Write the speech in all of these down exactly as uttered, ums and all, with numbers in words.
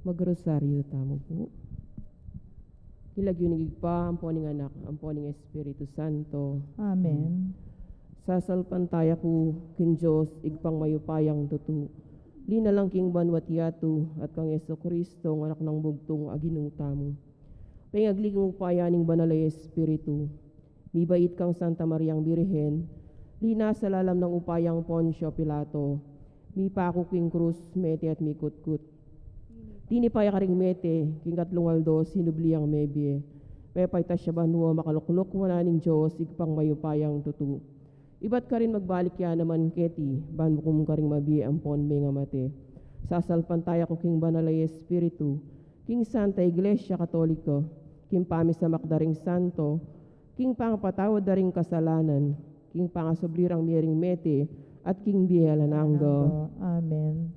Magrosaryo tamu pu. King lagyu ning Ibpa, ampo ning Anak, ampo ning Espiritu Santo. Amen. Sasalpantaya ku king Dios, Ibpang mayupayang tutu, linalang king banua't yatu, at kang Jesucristo, Anak nang bugtung a Ginu tamu. Pengagli king upaya ning Banal a Espiritu, mibait kang Santa Mariang Birhen, linasa lalam nang upayang Poncio Pilato, mipaku king krus, mete at mikutkut. Tinipa ya karing mete, king katlung aldo sinubli yang mebie. Pepaitas ya banua, makalukluk wanan ning Dios, Ibpang mayupayang tutu. Ibat karin magbalik ya naman keti, ban mukum karing mabie ampon mengamate. Sasalpantaya ku king Banal a Espiritu, king Santa Iglesia Katolika, king pamisamak da ring santo, king pangapatawad da ring kasalanan, king pangasubli rang mie ring mete, at king bie alang angga. Amen.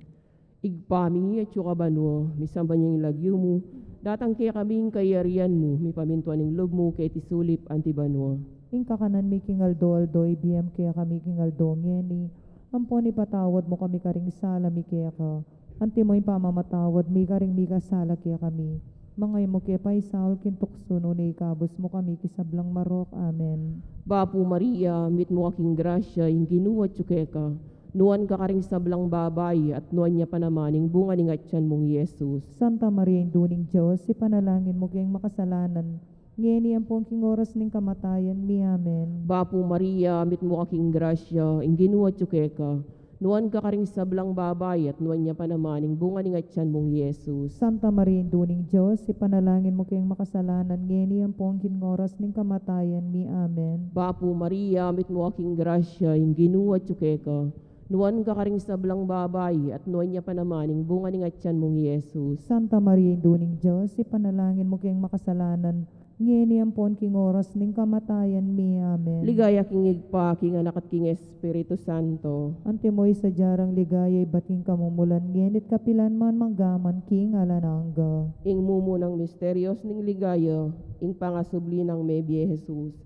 Ibpa mi, atsu ka banua, misamban ya ing lagyu mu, datang kekami ing kayarian mu, mipamintuan ing lub mu, keti sulip anti banua. Ing kakanan mi king aldo-aldo, ibie mu kekami king aldo ngeni, ampon ipatawad mu kami karing sala mi keka, antimo ing pamamatawad mi karing mikasala kekami. Manga e mu ke paisaul king tuksu, nune ikabus mu kami king sablang marok. Amen. Bapu Maria, mitmu ka king grasya, ing Ginu atyu keka. Nuan ka karing sablang babai, at nuan ya pa naman ing bunga ning atyan mung i Jesus. Santa Maria, Indu ning Dios, ipanalangin mu keng makasalanan, ngeni ampon king oras ning kamatayan mi. Amen. Bapu Maria, mitmu ka king grasya, ing Ginu atyu keka. Nuan ka karing sablang babai, at nuan ya pa naman ing bunga ning atyan mung i Jesus. Santa Maria, Indu ning Dios, ipanalangin mu keng makasalanan, ngeni ampon king oras ning kamatayan mi. Amen. Bapu Maria, mitmu ka king grasya, ing Ginu atyu keka. Nuan ka karing sablang babai, at nuan ya pa naman ing bunga ning atyan mung i Jesus. Santa Maria, Indu ning Dios, ipanalangin mu keng makasalanan, ngeni ampon king oras ning kamatayan mi. Amen. Ligaya king Ibpa, king Anak, at king Espiritu Santo. Antimo ing sadya rang ligaya ibat king kamumulan, ngeni at kapilan man, manggaman king alang angga. Ing mumunang misterios ning ligaya, ing pangasubli nang mebie Jesus.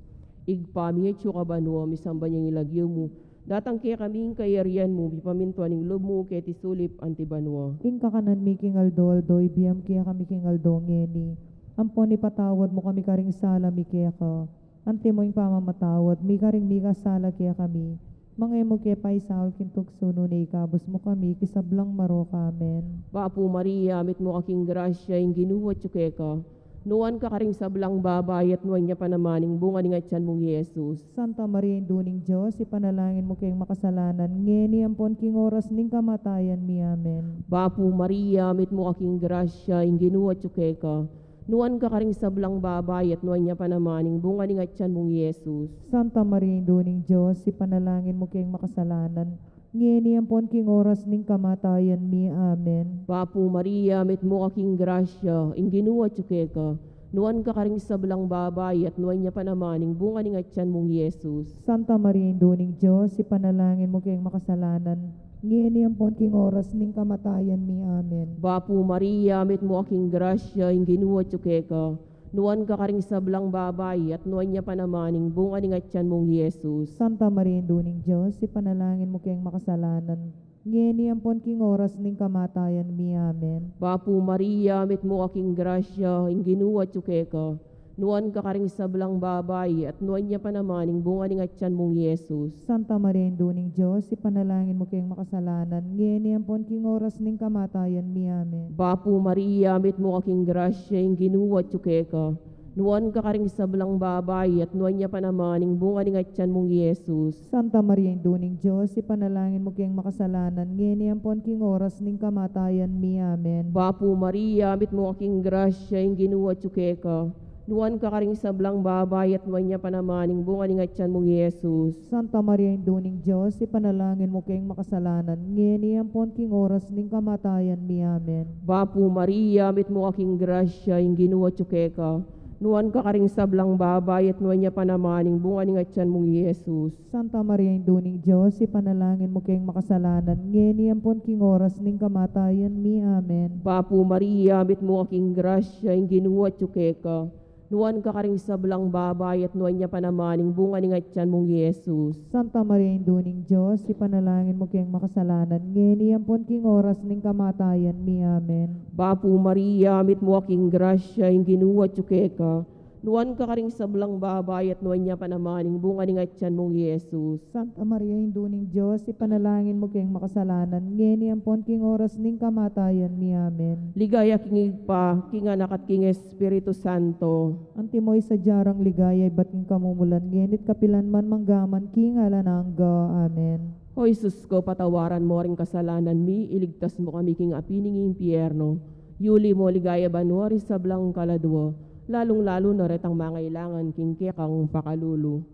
Ibpa mi, atyu ka banua, misamban ya ing lagyu mu, datang kekami ing kayarian mu, mipamintuan ing lub mu keti sulip anti banua. Ing kakanan mi king aldo-aldo, ibie mu kekami king aldo ngeni, ampon ipatawad mu kami karing sala mi keka, antimo ing pamamatawad mi karing mikasala kekami. Manga e mu ke paisaul king tuksu, nune ikabus mu kami king sablang marok. Amen. Bapu Maria, mitmu ka king grasya, ing Ginu atyu keka. Nuan ka karing sablang babai, at nuan ya pa naman ing bunga ning atyan mung i Jesus. Santa Maria, Indu ning Dios, ipanalangin mu keng makasalanan, ngeni ampon king oras ning kamatayan mi. Amen. Bapu Maria, mitmu ka king grasya, ing Ginu atyu keka. Nuan ka karing sablang babai, at nuan ya pa naman ing bunga ning atyan mung i Jesus. Santa Maria, Indu ning Dios, ipanalangin mu keng makasalanan, ngeni ampon king oras ning kamatayan mi. Amen. Bapu Maria, mitmu ka king grasya, ing Ginu atyu keka. Nuan ka karing sablang babai, at nuan ya pa naman ing bunga ning atyan mung i Jesus. Santa Maria, Indu ning Dios, ipanalangin mu keng makasalanan, ngeni ampon king oras ning kamatayan mi. Amen. Bapu Maria, mitmu ka king grasya, ing Ginu atyu keka. Nuan ka karing sablang babai, at nuan ya pa naman ing bunga ning atyan mung i Jesus. Santa Maria, Indu ning Dios, ipanalangin mu keng makasalanan, ngeni ampon king oras ning kamatayan mi. Amen. Bapu Maria, mitmu ka king grasya, ing Ginu atyu keka. Nuan ka karing sablang babai, at nuan ya pa naman ing bunga ning atyan mung i Jesus. Santa Maria, Indu ning Dios, ipanalangin mu keng makasalanan, ngeni ampon king oras ning kamatayan mi. Amen. Bapu Maria, mitmu ka king grasya, ing Ginu atyu keka. Nuan ka karing sablang babai, at nuan ya pa naman ing bunga ning atyan mung i Jesus. Santa Maria, Indu ning Dios, ipanalangin mu keng makasalanan, ngeni ampon king oras ning kamatayan mi. Amen. Bapu Maria, mitmu ka king grasya, ing Ginu atyu keka. Nuan ka karing sablang babai, at nuan ya pa naman ing bunga ning atyan mung i Jesus. Santa Maria, Indu ning Dios, ipanalangin mu keng makasalanan, ngeni ampon king oras ning kamatayan mi. Amen. Bapu Maria, mitmu ka king grasya, ing Ginu atyu keka. Nuan ka karing sablang babai, at nuan ya pa naman ing bunga ning atyan mung i Jesus. Santa Maria, Indu ning Dios, ipanalangin mu keng makasalanan, ngeni ampon king oras ning kamatayan mi. Amen. Bapu Maria, mitmu ka king grasya, ing Ginu atyu keka. Nuan ka karing sablang babai, at nuan ya pa naman ing bunga ning atyan mung i Jesus. Santa Maria, Indu ning Dios, ipanalangin mu keng makasalanan, ngeni ampon king oras ning kamatayan mi. Amen. Bapu Maria, mitmu ka king grasya, ing Ginu atyu keka. Nuan ka karing sablang babai, at nuan ya pa naman ing bunga ning atyan mung i Jesus. Santa Maria, Indu ning Dios, ipanalangin mu keng makasalanan, ngeni ampon king oras ning kamatayan mi. Amen. Ligaya king Ibpa, king Anak, at king Espiritu Santo. Antimo ing sadya rang ligaya ibat king kamumulan, ngeni't kapilan man, manggaman king alang angga. Amen. O Jesus ko, patawaran mo ring kasalanan mi, iligtas mo kami king api ning impyerno. Yuli mo king ligaya banua ring sablang kaladua, lalung-lalu na retang mangailangan king kekang pakalulu.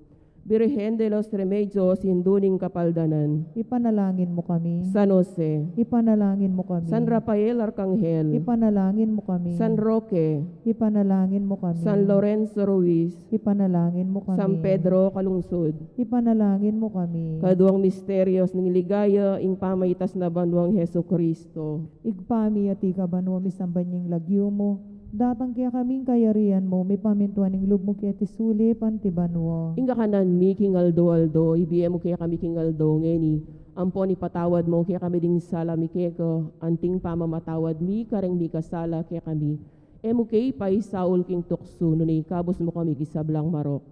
Birhen de los Remedios, Indu ning Kapaldanan. Ipanalangin mu kami. San Jose. Ipanalangin mu kami. San Rafael Arkanghel. Ipanalangin mu kami. San Roque. Ipanalangin mu kami. San Lorenzo Ruiz. Ipanalangin mu kami. San Pedro Calungsod. Ipanalangin mu kami. Kaduang misterios ning ligaya, ing pamaitas na banuang Jesucristo. Ibpa mi, atiu ka banua, misamban ya ing lagyu mu, datang kekami ing kayarian mu, mipamintuan ing lub mu keti sulip anti banua. Ing kakanan mi king aldo-aldo, ibie mu kekami king aldo ngeni, ampon ipatawad mu kekami ding sala mi keka, anting pamamatawad mi kareng mikasala kekami. E mu ke ipaisaul king tuksu, nune ikabus mu kami king sablang marok.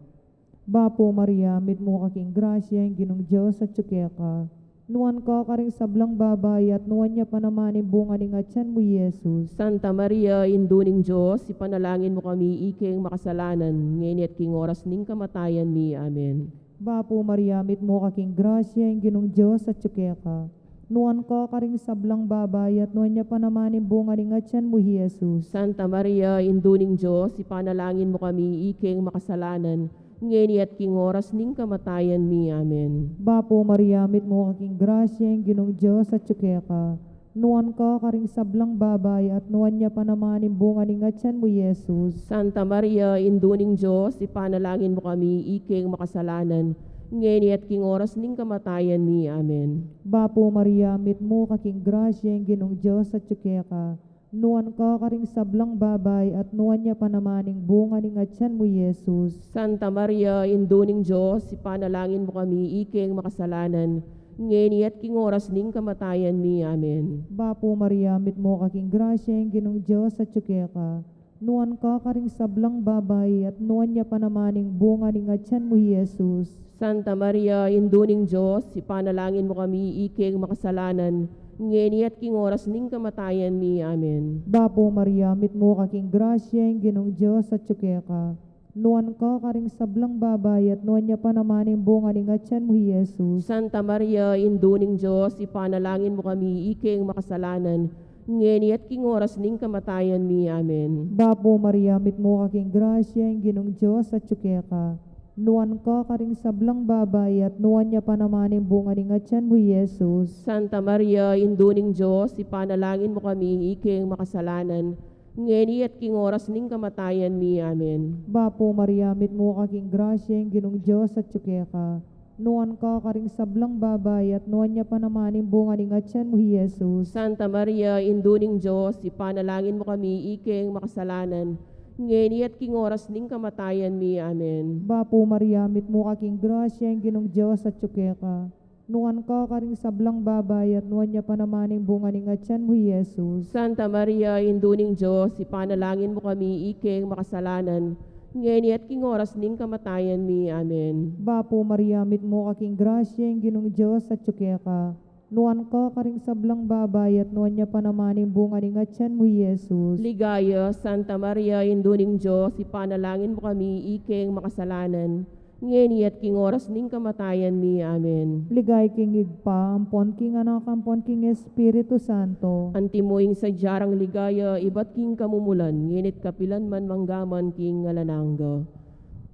Bapu Maria, mitmu ka king grasya, ing Ginung Dios atyu keka. Nuan ka karing sablang babai, at nuan ya pa naman ing bunga ning atyan mu, Jesus. Santa Maria, Indu ning Dios, ipanalangin mu kami ikeng makasalanan, ngeni at king oras ning kamatayan mi. Amen. Bapu Maria, mitmu ka king grasya, ing Ginung Dios atyu keka. Nuan ka karing sablang babai, at nuan ya pa naman ing bunga ning atyan mu, Jesus. Santa Maria, Indu ning Dios, ipanalangin mu kami ikeng makasalanan, ngeni at king oras ning kamatayan mi. Amen. Bapu Maria, mitmu ka king grasya, ing Ginung Dios atyu keka. Nuan ka karing sablang babai, at nuan ya pa naman ing bunga ning atyan mu, Jesus. Santa Maria, Indu ning Dios, ipanalangin mu kami ikeng makasalanan, ngeni at king oras ning kamatayan mi. Amen. Bapu Maria, mitmu ka king grasya, ing Ginung Dios atyu keka. Nuan ka karing sablang babai, at nuan ya pa naman ing bunga ning atyan mu, Jesus. Santa Maria, Indu ning Dios, ipanalangin mu kami ikeng makasalanan, ngeni at king oras ning kamatayan mi. Amen. Bapu Maria, mitmu ka king grasya, ing Ginung Dios atyu keka. Nuan ka karing sablang babai, at nuan ya pa naman ing bunga ning atyan mu, Jesus. Santa Maria, Indu ning Dios, ipanalangin mu kami ikeng makasalanan, ngeni at king oras ning kamatayan mi. Amen. Bapu Maria, mitmu ka king grasya, ing Ginung Dios atyu keka. Nuan ka karing sablang babai, at nuan ya pa naman ing bunga ning atyan mu, Jesus. Santa Maria, Indu ning Dios, ipanalangin mu kami ikeng makasalanan, ngeni at king oras ning kamatayan mi. Amen. Bapu Maria, mitmu ka king grasya, ing Ginung Dios atyu keka. Nuan ka karing sablang babai, at nuan ya pa naman ing bunga ning atyan mu, Jesus. Santa Maria, Indu ning Dios, ipanalangin mu kami ikeng makasalanan, ngeni at king oras ning kamatayan mi. Amen. Bapu Maria, mitmu ka king grasya, ing Ginung Dios atyu keka. Nuan ka karing sablang babai, at nuan ya pa naman ing bunga ning atyan mu, Jesus. Santa Maria, Indu ning Dios, ipanalangin mu kami ikeng makasalanan, ngeni at king oras ning kamatayan mi. Amen. Bapu Maria, mitmu ka king grasya, ing Ginung Dios atyu keka. Nuan ka karing sablang babai, at nuan ya pa naman ing bunga ning atyan mu, Jesus. Santa Maria, Indu ning Dios, ipanalangin mu kami ikeng makasalanan, ngeni at king oras ning kamatayan mi. Amen. Bapu Maria, mitmu ka king grasya, ing Ginung Dios atyu keka. Nuan ka karing sablang babai, at nuan ya pa naman ing bunga ning atyan mu, Jesus. Ligaya, Santa Maria, Indu ning Dios, ipanalangin mu kami ikeng makasalanan, ngeni at king oras ning kamatayan mi. Amen. Ligaya king Ibpa, ampon king Anak, ampon king Espiritu Santo. Antimo ing sadya rang ligaya ibat king kamumulan, ngeni't kapilan man, manggaman king alang angga.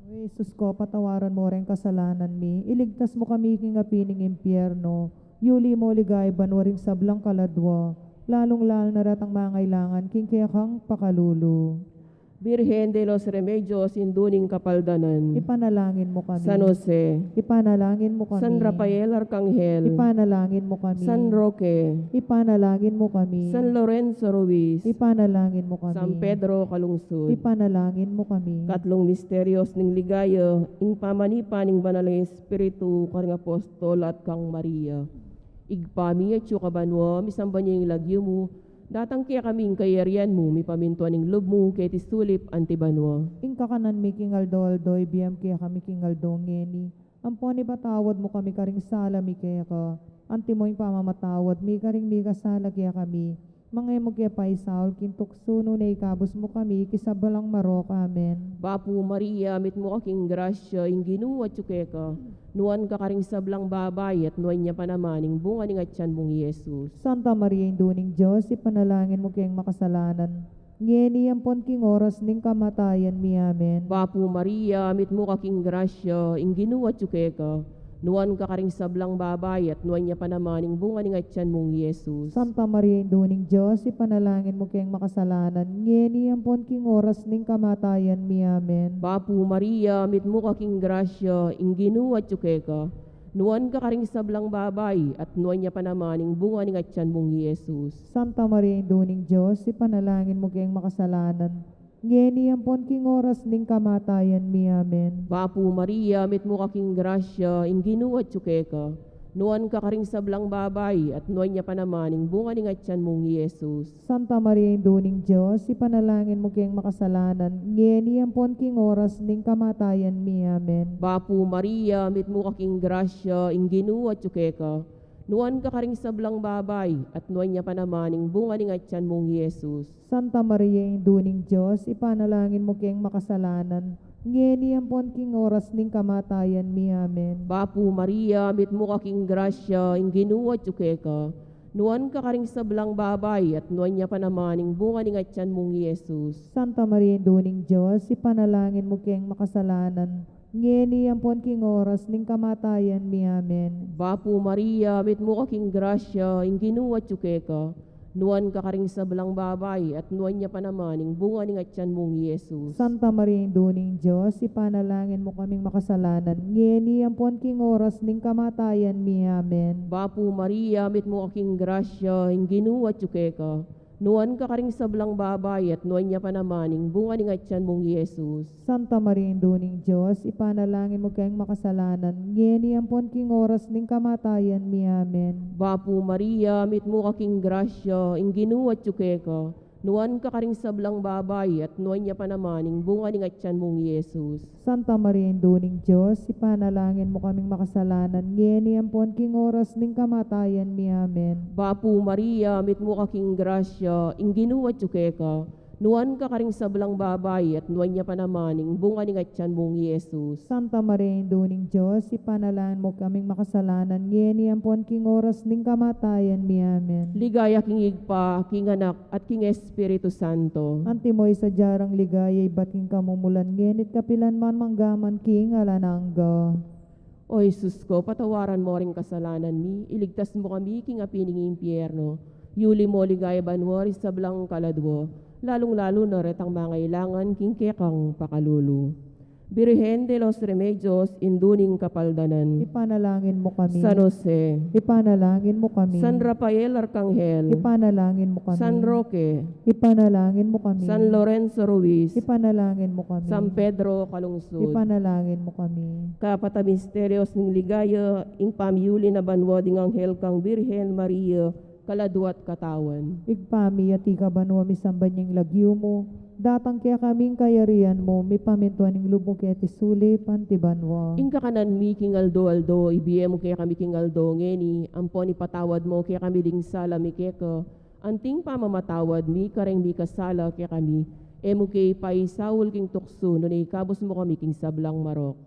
O Jesus ko, patawaran mo reng kasalanan mi, iligtas mo kami king api ning impyerno, yuli mo king ligaya banua ring sablang kaladua, lalung-lalu na retang mangailangan king kekang pakalulu. Birhen de los Remedios, Indu ning Kapaldanan. Ipanalangin mo kami. San Jose. Ipanalangin mo kami. San Rafael Arkanghel. Ipanalangin mo kami. San Roque. Ipanalangin mo kami. San Lorenzo Ruiz. Ipanalangin mo kami. San Pedro Calungsod. Ipanalangin mo kami. Katlung misterios ning ligaya, ing pamanipa ning Banal a Espiritu karing apostol at kang Maria. Ibpa mi, atsu ka banua, misamban ya ing lagyu mu, datang kekami ing kayarian mu, mipamintuan ing lub mu keti sulip anti banua. Ing kakanan mi king aldo-aldo ibie mu kekami king aldo ngeni, ampon ipatawad mu kami karing sala mi keka, anti mo ing pamamatawad mi karing mikasala kekami, manga e mu ke paisaul king tuksu, nune ikabus mu kami king sablang marok. Amen. Bapu Maria, mitmu ka king grasya, ing Ginu atyu keka. Nuan ka karing sablang babai, at nuan ya pa naman ing bunga ning atyan mung Jesus. Santa Maria, Indu ning Dios, ipanalangin mu keng makasalanan, ngeni ampon king oras ning kamatayan mi. Amen. Bapu Maria, mitmu ka king grasya, ing Ginu atyu keka. Nuan ka karing sablang babai, at nuan ya pa naman ing bunga ning atyan mung Jesus. Santa Maria, Indu ning Dios, ipanalangin mu keng makasalanan, ngeni ampon king oras ning kamatayan mi. Amen. Bapu Maria, mitmu ka king grasya, ing Ginu atyu keka. Nuan ka karing sablang babai, at nuan ya pa naman ing bunga ning atyan mung Jesus. Santa Maria, Indu ning Dios, ipanalangin mu keng makasalanan, ngeni ampon king oras ning kamatayan mi. Amen. Bapu Maria, mitmu ka king grasya, ing Ginu atyu keka. Nuan ka karing sablang babai, at nuan ya pa naman ing bunga ning atyan mung Jesus. Santa Maria, Indu ning Dios, ipanalangin mu keng makasalanan, ngeni ampon king oras ning kamatayan mi. Amen. Bapu Maria, mitmu ka king grasya, ing Ginu atyu keka. Nuan ka karing sablang babai, at nuan ya pa naman ing bunga ning atyan mung Jesus. Santa Maria, Indu ning Dios, ipanalangin mu keng makasalanan, ngeni ampon king oras ning kamatayan mi. Amen. Bapu Maria, mitmu ka king grasya, ing Ginu atyu keka. Nuan ka karing sablang babai, at nuan ya pa naman ing bunga ning atyan mung Jesus. Santa Maria, Indu ning Dios, ipanalangin mu keng makasalanan, ngeni ampon king oras ning kamatayan mi. Amen. Bapu Maria, mitmu ka king grasya, ing Ginu atyu keka. Nuan ka karing sablang babai, at nuan ya pa naman ing bunga ning atyan mung Jesus. Santa Maria, Indu ning Dios, ipanalangin mu kaming makasalanan, ngeni ampon king oras ning kamatayan mi. Amen. Bapu Maria, mitmu ka king grasya, ing Ginu atyu keka. Nuan ka karing sablang babai, at nuan ya pa naman ing bunga ning atyan mung Jesus. Santa Maria, Indu ning Dios, ipanalangin mu keng makasalanan, ngeni ampon king oras ning kamatayan mi. Amen. Bapu Maria, mitmu ka king grasya, ing Ginu atyu keka. Nuan ka karing sablang babai, at nuan ya pa naman ing bunga ning atyan mung Jesus. Santa Maria, Indu ning Dios, ipanalangin mu kaming makasalanan, ngeni ampon king oras ning kamatayan mi. Amen. Bapu Maria, mitmu ka king grasya, ing Ginu atyu keka. Nuan ka karing sablang babai, at nuan ya pa naman ing bunga ning atyan mung Jesus. Santa Maria, Indu ning Dios, ipanalangin mu kaming makasalanan, ngeni ampon king oras ning kamatayan mi. Amen. Ligaya king Ibpa, king Anak, at king Espiritu Santo. Antimo ing sadya rang ligaya ibat king kamumulan, ngeni't kapilan man, manggaman king alang angga. O Jesus ko, patawaran mo ring kasalanan mi, iligtas mo kami king api ning impyerno, yuli mo ligaya banua ring sablang kaladua, lalung-lalu na retang mangailangan king kekang pakalulu. Birhen de los Remedios, Indu ning Kapaldanan. Ipanalangin mo kami. San Jose. Ipanalangin mo kami. San Rafael Arkanghel. Ipanalangin mo kami. San Roque. Ipanalangin mo kami. San Lorenzo Ruiz. Ipanalangin mo kami. San Pedro Calungsod. Ipanalangin mo kami. Kapat a misterios ning ligaya, ing pamiyuli na banua ding anghel kang Birhen Maria, kaladua't katawan. Ibpa mi, atiu ka banua, misamban ya ing lagyu mu, datang kekami ing kayarian mu, mipamintuan ing lub mu keti sulip anti banua. Ing kakanan mi king aldo-aldo, ibie mu kekami king aldo ngeni, ampon ipatawad mu kekami ding sala mi keka, anting pamamatawad mi kareng mikasala kekami, e mu ke ipaisaul king tuksu, nune ikabus mu kami king sablang marok.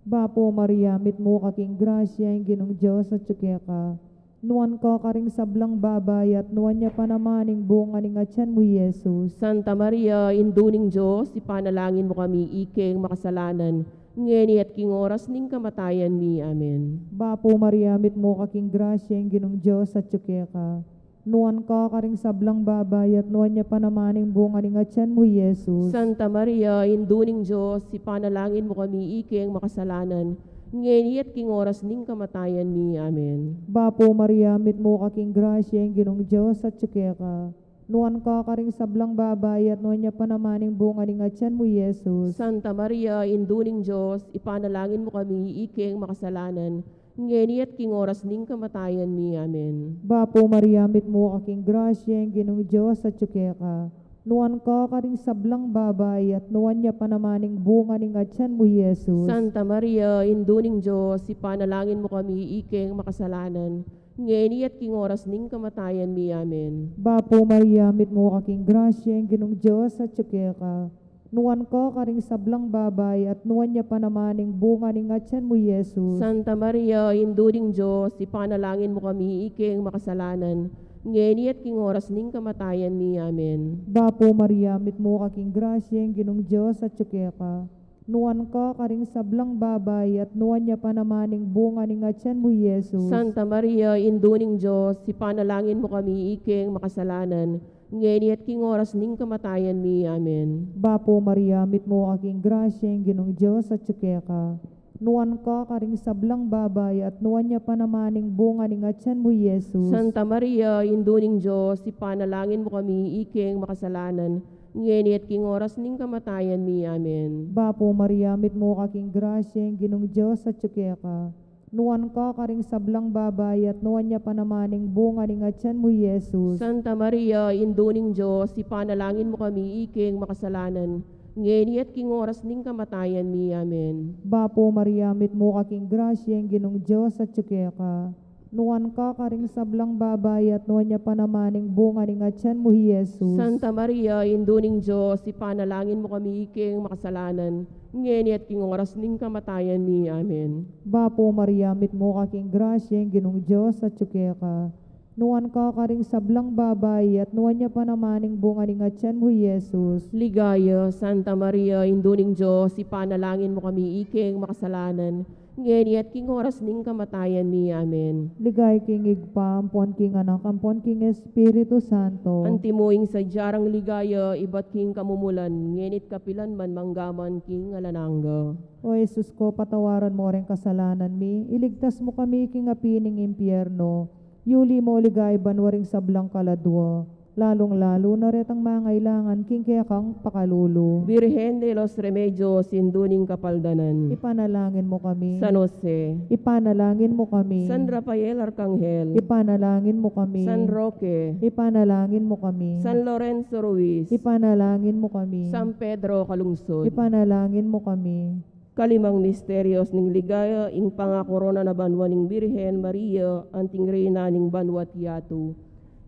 Bapu Maria, mitmu ka king grasya, ing Ginung Dios atyu keka. Nuan ka karing sablang babai, at nuan ya pa naman ing bunga ning atyan mu, Jesus. Santa Maria, Indu ning Dios, ipanalangin mu kami ikeng makasalanan, ngeni at king oras ning kamatayan mi. Amen. Bapu Maria, mitmu ka king grasya, ing Ginung Dios atyu keka. Nuan ka karing sablang babai, at nuan ya pa naman ing bunga ning atian mu, Jesus. Santa Maria, Indu ning Dios, ipanalangin mu kami ikeng makasalanan, ngeni at king oras ning kamatayan mi. Amen. Bapu Maria, mitmu ka king grasya, ing Ginung Dios atyu keka. Nuan ka karing sablang babai, at nuan ya pa naman ing bunga ning atian mu, Jesus. Santa Maria, Indu ning Dios, ipanalangin mu kami ikeng makasalanan, ngeni at king oras ning kamatayan mi. Amen. Bapu Maria, mitmu ka king grasya, ing Ginung Dios atyu keka. Nuan ka karing sablang babai, at nuan ya pa naman ing bunga ning atian mu, Jesus. Santa Maria, Indu ning Dios, ipanalangin mu kami ikeng makasalanan, ngeni at king oras ning kamatayan mi. Amen. Bapu Maria, mitmu ka king grasya, ing Ginung Dios atyu keka. Nuan ka karing sablang babai, at nuan ya pa naman ing bunga ning atian mu, Jesus. Santa Maria, Indu ning Dios, ipanalangin mu kami ikeng makasalanan, ngeni at king oras ning kamatayan mi. Amen. Bapu Maria, mitmu ka king grasya, ing Ginung Dios atyu keka. Nuan ka karing sablang babai, at nuan ya pa naman ing bunga ning atian mu, Jesus. Santa Maria, Indu ning Dios, ipanalangin mu kami ikeng makasalanan, ngeni at king oras ning kamatayan mi. Amen. Bapu Maria, mitmu ka king grasya, ing Ginung Dios atyu keka. Nuan ka karing sablang babai, at nuan ya pa naman ing bunga ning atian mu, Jesus. Santa Maria, Indu ning Dios, ipanalangin mu kami ikeng makasalanan, ngeni at king oras ning kamatayan mi. Amen. Bapu Maria, mitmu ka king grasya, ing Ginung Dios atyu keka. Nuan ka karing sablang babai, at nuan ya pa naman ing bunga ning atian mu, Jesus. Santa Maria, Indu ning Dios, ipanalangin mu kami ikeng makasalanan, ngeni at king oras ning kamatayan mi. Amen. Bapu Maria, mitmu ka king grasya, ing Ginung Dios atyu keka. Nuan ka karing sablang babai, at nuan ya pa naman ing bunga ning atian mu, Jesus. Santa Maria, Indu ning Dios, ipanalangin mu kami ikeng makasalanan, ngeni at king oras ning kamatayan mi. Amen. Bapu Maria, mitmu ka king grasya, ing Ginung Dios atyu keka. Nuan ka karing sablang babai, at nuan ya pa naman ing bunga ning atian mu, Jesus. Ligaya, Santa Maria, Indu ning Dios, ipanalangin mu kami ikeng makasalanan, ngeni at king oras ning kamatayan mi. Amen. Ligaya king Ibpa, ampon king Anak, ampon king Espiritu Santo. Antimo ing sadya rang ligaya ibat king kamumulan, ngeni't kapilan man, manggaman king alang angga. O Jesus ko, patawaran mu ring kasalanan mi, iligtas mu kami king api ning impyerno, yuli mu king ligaya banua ring sablang kaladua, lalung-lalu na retang mangailangan king kekang pakalulu. Virgen de los Remedios, Indu ning Kapaldanan. Ipanalangin mu kami. San Jose. Ipanalangin mu kami. San Rafael Arkanghel. Ipanalangin mu kami. San Roque. Ipanalangin mu kami. San Lorenzo Ruiz. Ipanalangin mu kami. San Pedro Calungsod. Ipanalangin mu kami. Kalimang misterios ning ligaya, ing pangakorona na banua ning Birhen Maria anting Reyna ning banua't yatu.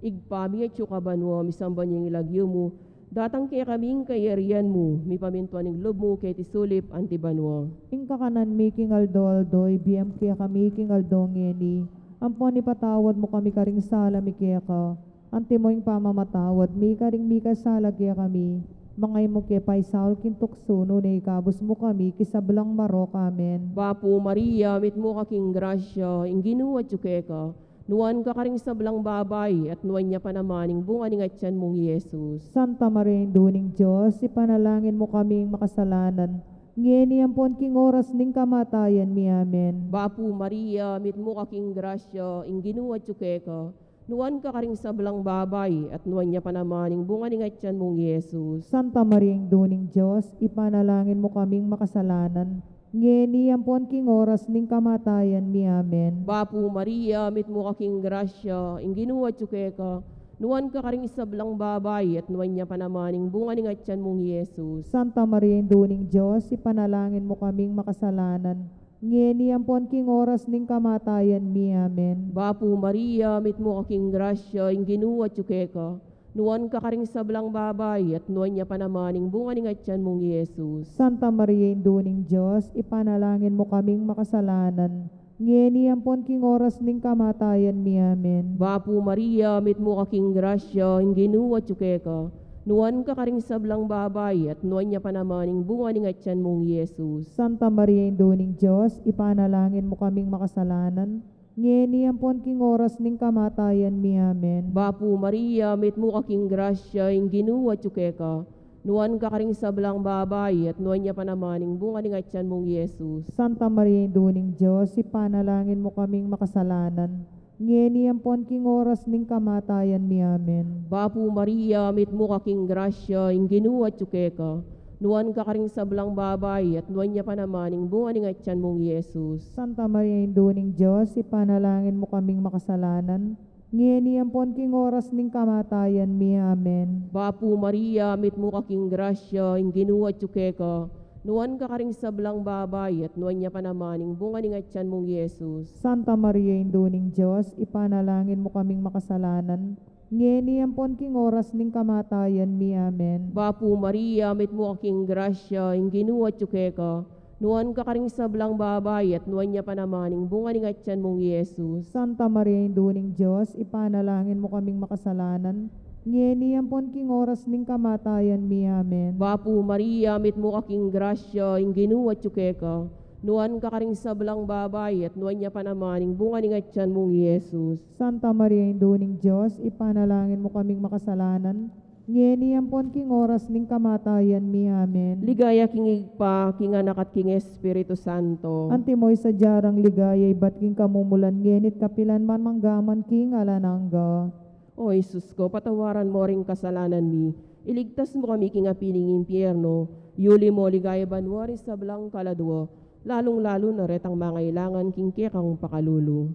Ibpa mi, atsu ka banua, misamban ya ing lagyu mu, datang kekami ing kayarian mu, mipamintuan ing lub mu keti sulip anti banua. Ing kakanan mi king aldo-aldo ibie mu kekami king aldo ngeni, ampon ipatawad mu kami karing sala mi keka, antimo ing pamamatawad mi karing mikasala kekami. Manga e mu ke paisaul king tuksu, nune ikabus mu kami king sablang marok. Amen. Bapu Maria, mitmu ka king grasya, ing Ginu atyu keka. Nuan ka karing sablang babai, at nuan ya pa naman ing bunga ning atian mung Jesus. Santa Maria, Indu ning Dios, ipanalangin mu kaming makasalanan, ngeni ampon king oras ning kamatayan mi. Amen. Bapu Maria, mitmu ka king grasya, ing Ginu atyu keka. Nuan ka karing sablang babai, at nuan ya pa naman ing bunga ning atian mung Jesus. Santa Maria, Indu ning Dios, ipanalangin mu kaming makasalanan, ngeni ampon king oras ning kamatayan mi. Amen. Bapu Maria, mitmu ka king grasya, ing Ginu atyu keka. Nuan ka karing sablang babai, at nuan ya pa naman ing bunga ning atian mung Jesus. Santa Maria, Indu ning Dios, ipanalangin mu kaming makasalanan, ngeni ampon king oras ning kamatayan mi. Amen. Bapu Maria, mitmu ka king grasya, ing Ginu atyu keka. Nuan ka karing sablang babai, at nuan ya pa naman ing bunga ning atian mung Jesus. Santa Maria, Indu ning Dios, ipanalangin mu kaming makasalanan, ngeni ampon king oras ning kamatayan mi. Amen. Bapu Maria, mitmu ka king grasya, ing Ginu atyu keka. Nuan ka karing sablang babai, at nuan ya pa naman ing bunga ning atian mung Jesus. Santa Maria, Indu ning Dios, ipanalangin mu kaming makasalanan, ngeni ampon king oras ning kamatayan mi. Amen. Bapu Maria, mitmu ka king grasya, ing Ginu atyu keka. Nuan ka karing sablang babai, at nuan ya pa naman ing bunga ning atyan mung Jesus. Santa Maria, Indu ning Dios, ipanalangin mu kaming makasalanan, ngeni ampon king oras ning kamatayan mi. Amen. Bapu Maria, mitmu ka king grasya, ing Ginu atyu keka. Nuan ka karing sablang babai, at nuan ya pa naman ing bunga ning atyan mung Jesus. Santa Maria, Indu ning Dios, ipanalangin mu kaming makasalanan, ngeni ampon king oras ning kamatayan mi. Amen. Bapu Maria, mitmu ka king grasya, ing Ginu atyu keka. Nuan ka karing sablang babai, at nuan ya pa naman ing bunga ning atyan mung Jesus. Santa Maria, Indu ning Dios, ipanalangin mu kaming makasalanan, ngeni ampon king oras ning kamatayan mi. Amen. Bapu Maria, mitmu ka king grasya, ing Ginu atyu keka. Nuan ka karing sablang babai, at nuan ya pa naman ing bunga ning atyan mung Jesus. Santa Maria, Indu ning Dios, ipanalangin mu kaming makasalanan, ngeni ampon king oras ning kamatayan mi. Amen. Bapu Maria, mitmu ka king grasya, ing Ginu atyu keka. Nuan ka karing sablang babai, at nuan ya pa naman ing bunga ning atyan mung Jesus. Santa Maria, Indu ning Dios, ipanalangin mu kaming makasalanan, ngeni ampon king oras ning kamatayan mi. Amen. Ligaya king Ibpa, king Anak, at king Espiritu Santo. Antimo ing sadya rang ligaya ibat king kamumulan, ngeni't kapilan man, manggaman king alang angga. O Jesus ko, patawaran mo ring kasalanan mi, iligtas mo kami king api ning impyerno, yuli mo ligaya banua ring sablang kaladua, lalung-lalu na retang mangailangan king kekang pakalulu.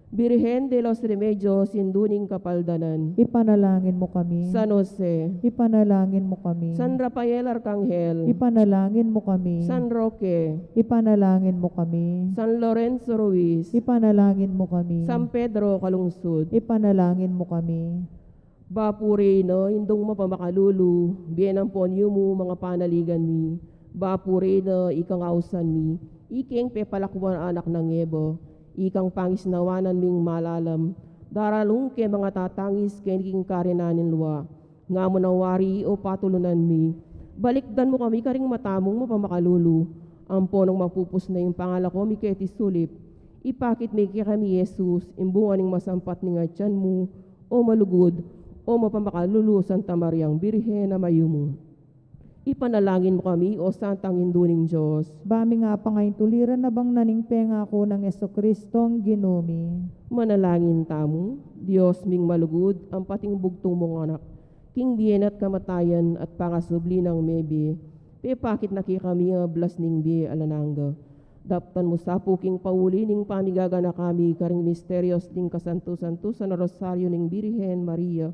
Birhen de los Remedios, Indu ning Kapaldanan. Ipanalangin mu kami. San Jose. Ipanalangin mu kami. San Rafael Arcangel. Ipanalangin mu kami. San Roque. Ipanalangin mu kami. San Lorenzo Ruiz. Ipanalangin mu kami. San Pedro Calungsod. Ipanalangin mu kami. Bapu Reyna, Indung mapamakalulu, bie ampon yumu, mga panaligan mi. Bapu Reyna, ikang ausan mi, ikeng pepalakuan anak nang Eva, ikang pangisnawanan ming malalam, daralung ke mga tatangis keni king karinan ning lua. Nga mu na wari, o patulunan mi, balikdan mu kami karing mata mung mapamakalulu, ampon nung mapupus na ing pangalako mi keti sulip, ipakit mi kekami i Jesus, ing bunga ning masampat ning atyan mu, o malugud, o mapamakalulu Santa Mariang Birhen a mayumu. Ipanalangin mu kami, o Santang Indu ning Dios. Ba ming apangaintuliran a bang na ning pengaku nang Jesucristong Ginu mi. Manalangin tamu. Dios ming malugud, ampat ing bugtung mung Anak, king bie na at kamatayan at pangasubli nang mebie, pepakit na kekami ing ablas ning bie alang angga. Daptan mu sa pu king pauli ning pamigaganaka mi karing misterios ning kasantu-santusan a Rosario ning Birhen Maria,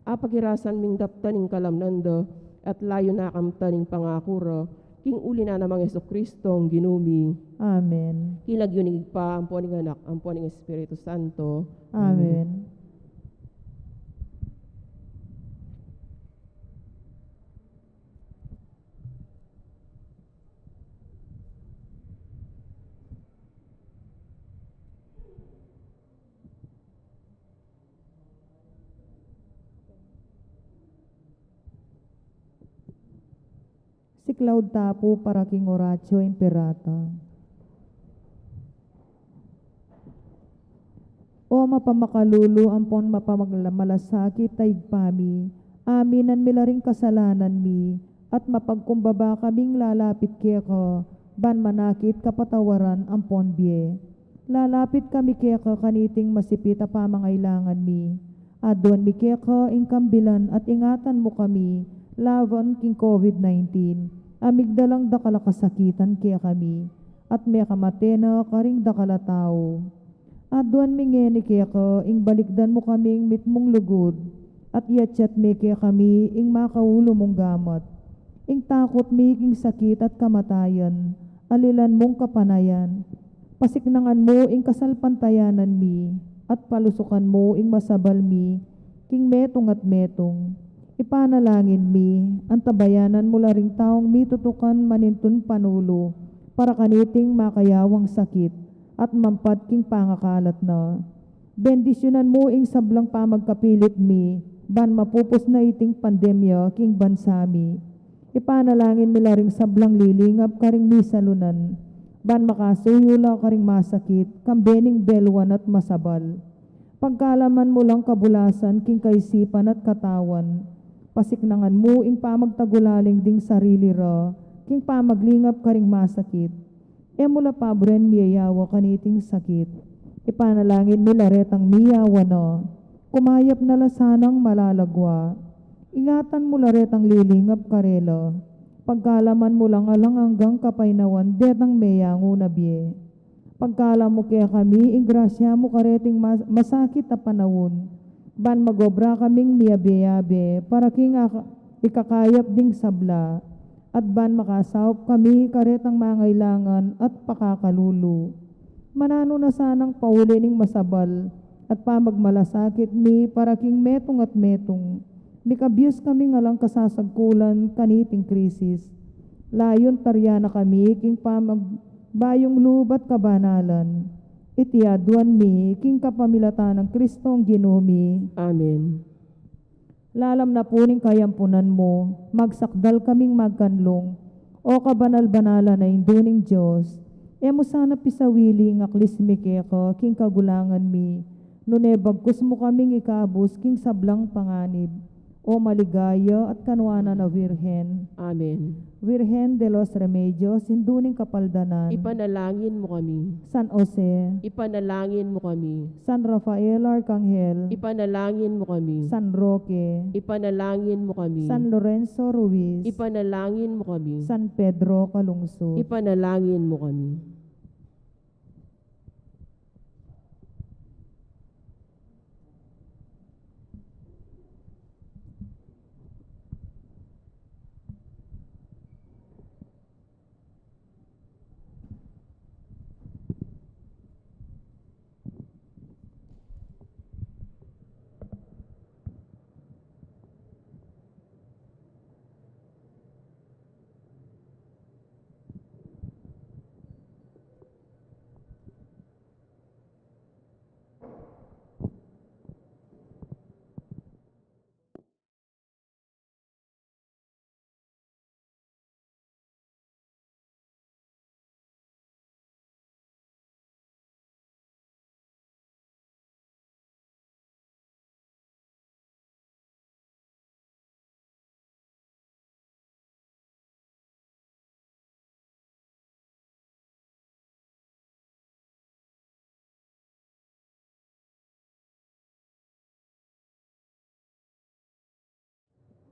apagirasan ming daptan ing kalamnan da, at layun a kamtan ing pangaku ra, king uli na namang Jesucristong Ginu mi. Amen. King lagyu ning Ibpa, ampon ning Anak, ampon ning Espiritu Santo. Amen. Siklaud ta pu para king Oratio Imperata. O mapamakalulu ampon mapamagla-, malasakit a Ibpa mi, aminan mi la ring kasalanan mi, at mapagkumbaba kaming lalapit keka, ban manakit kapatawaran ampon bie. Lalapit kami keka kaniting masipit a pamangailangan mi. Aduan mi keka ing kambilan at ingatan mu kami laban king COVID nineteen, a migdalang dakal a kasakitan kekami, at mekamate na karing dakal a tau. Aduan mi ngeni keka ing balikdan mu kaming mitmung lugud, at iatyat me kekami ing makaulu mung gamat. Ing takut mi king sakit at kamatayan, alilan mung kapanayan. Pasiknangan mu ing kasalpantayanan mi, at palusukan mu ing masabal mi king metung at metung. Ipanalangin mi, antabayanan mu la ring taung mitutukan manintun panulu para kaniting makayawang sakit at mampat king pangakalat na. Bendisyunan mu ing sablang pamagkapilit mi, ban mapupus na iting pandemya king bansa mi. Ipanalangin mi la ring sablang lilingap karing misalunan, Ban makasuyu la karing masakit, kambe ning belwan at masabal. Pagkalaman mu lang kabulasan king kaisipan at katawan. Pasiknangan mu ing pamagtagulaling ding sarili ra, king pamaglingap karing masakit. E mu la paburen miyayawa kaniting sakit. Ipanalangin mi la retang miyawa na. Kumayap na la sanang malalagwa. Ingatan mu la retang lilingap karela. Pagkalaman mu lang alang anggang kapaynawan detang meyangu na bie. Pagkalam mu kekami ing grasya mu kareting mas-, masakit a panaun. Ban magobra kaming miyabe-yabe para king aka-, ikakayap ding sabla. At ban makasaup kami karetang mangailangan at pakakalulu. Mananu na sanang pauli ning masabal at pamagmalasakit mi para king metung at metung. Mikabius kaming alang kasasagkulan kaniting krisis. Layun taryan na kami king pamagbayung lub at kabanalan. Iti aduan mi king kapamilatan nang Kristong Ginu mi. Amen. Lalam na pu ning kayampunan mu, magsakdal kaming magkanlung, O kabanal-banalan a Indu ning Dios, e mu sana pisawili ing aklis mi keka king kagulangan mi, nune bagkus mu kaming ikabus king sablang panganib, O maligaya at kanuanan a Virgen. Amen. Virgen de los Remedios, Indu ning Kapaldanan. Ipanalangin mu kami. San Jose. Ipanalangin mu kami. San Rafael Arkanghel. Ipanalangin mu kami. San Roque. Ipanalangin mu kami. San Lorenzo Ruiz. Ipanalangin mu kami. San Pedro Calungsod. Ipanalangin mu kami.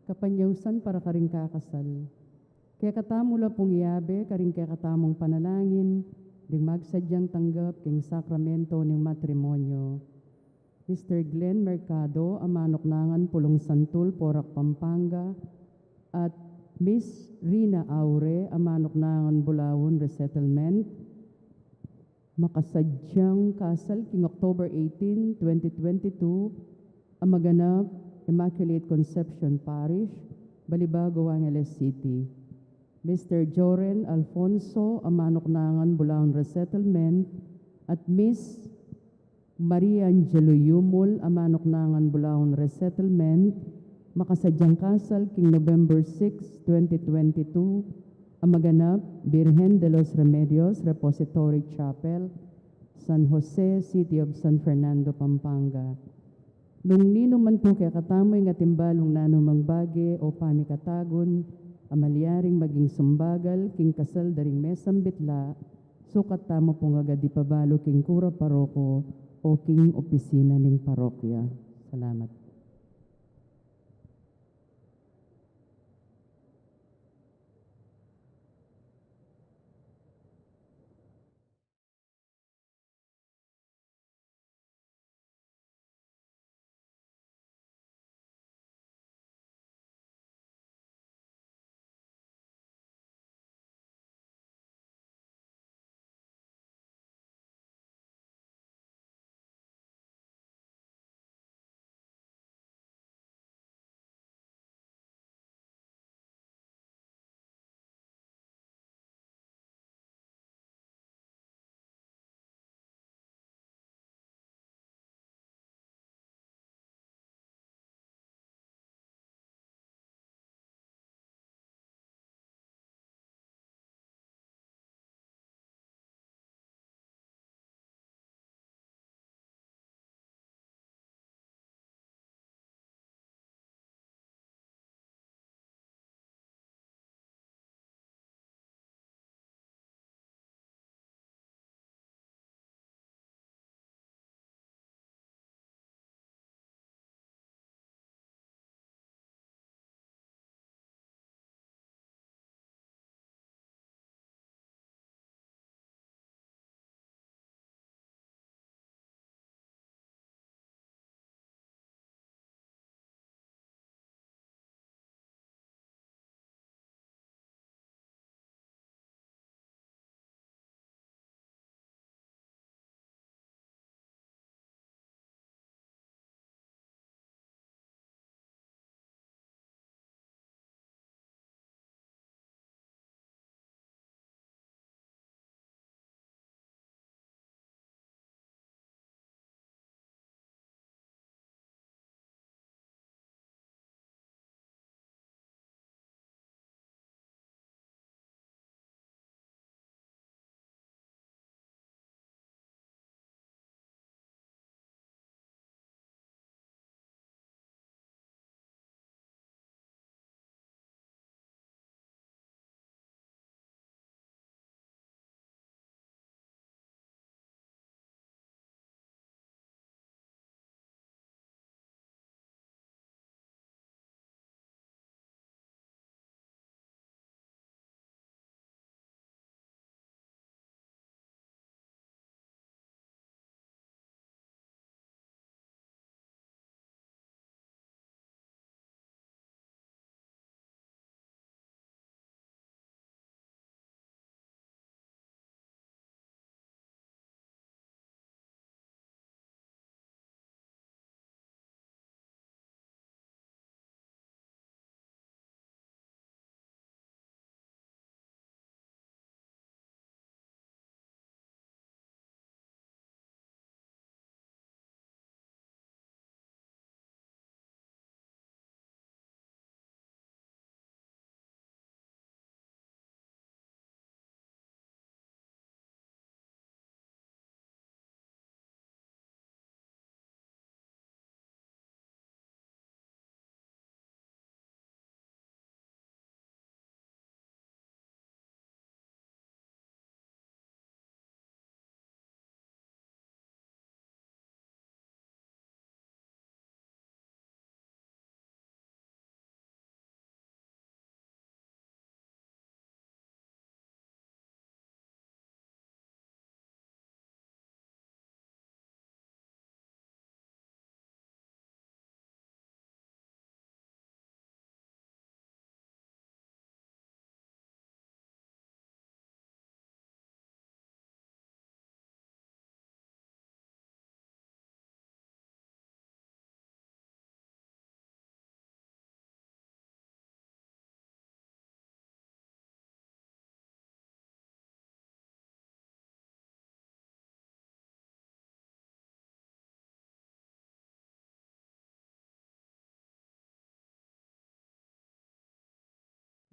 Kapanyausan para karing kakasal. Kekatamu la pung iabe karing kekatamung panalangin ding magsadyang tanggap king sakramento ning matrimonyo. Mister Glenn Mercado, a manuknangan Pulong Santul, Porac, Pampanga, at Miss Rina Aure, a manuknangan Bulaon Resettlement, makasadyang kasal king October eighteen, twenty twenty-two, a maganap Immaculate Conception Parish, Balibago, Angeles City. Mister Joren Alfonso, a manuknangan Bulaon Resettlement, at Miss Maria Angelo Yumul, a manuknangan Bulaon Resettlement, makasadyang kasal king November six, twenty twenty-two, a maganap Virgen de los Remedios Repository Chapel, San Jose, City of San Fernando, Pampanga. Nung ninu man pu kekatamu ing atin balung nanumang bage o pamikatagun a malyaring maging sumbagal king kasal da ring mesang bitla, sukat tamu pung agad ipabalu king kura paroko o king opisina ning parokya. Salamat.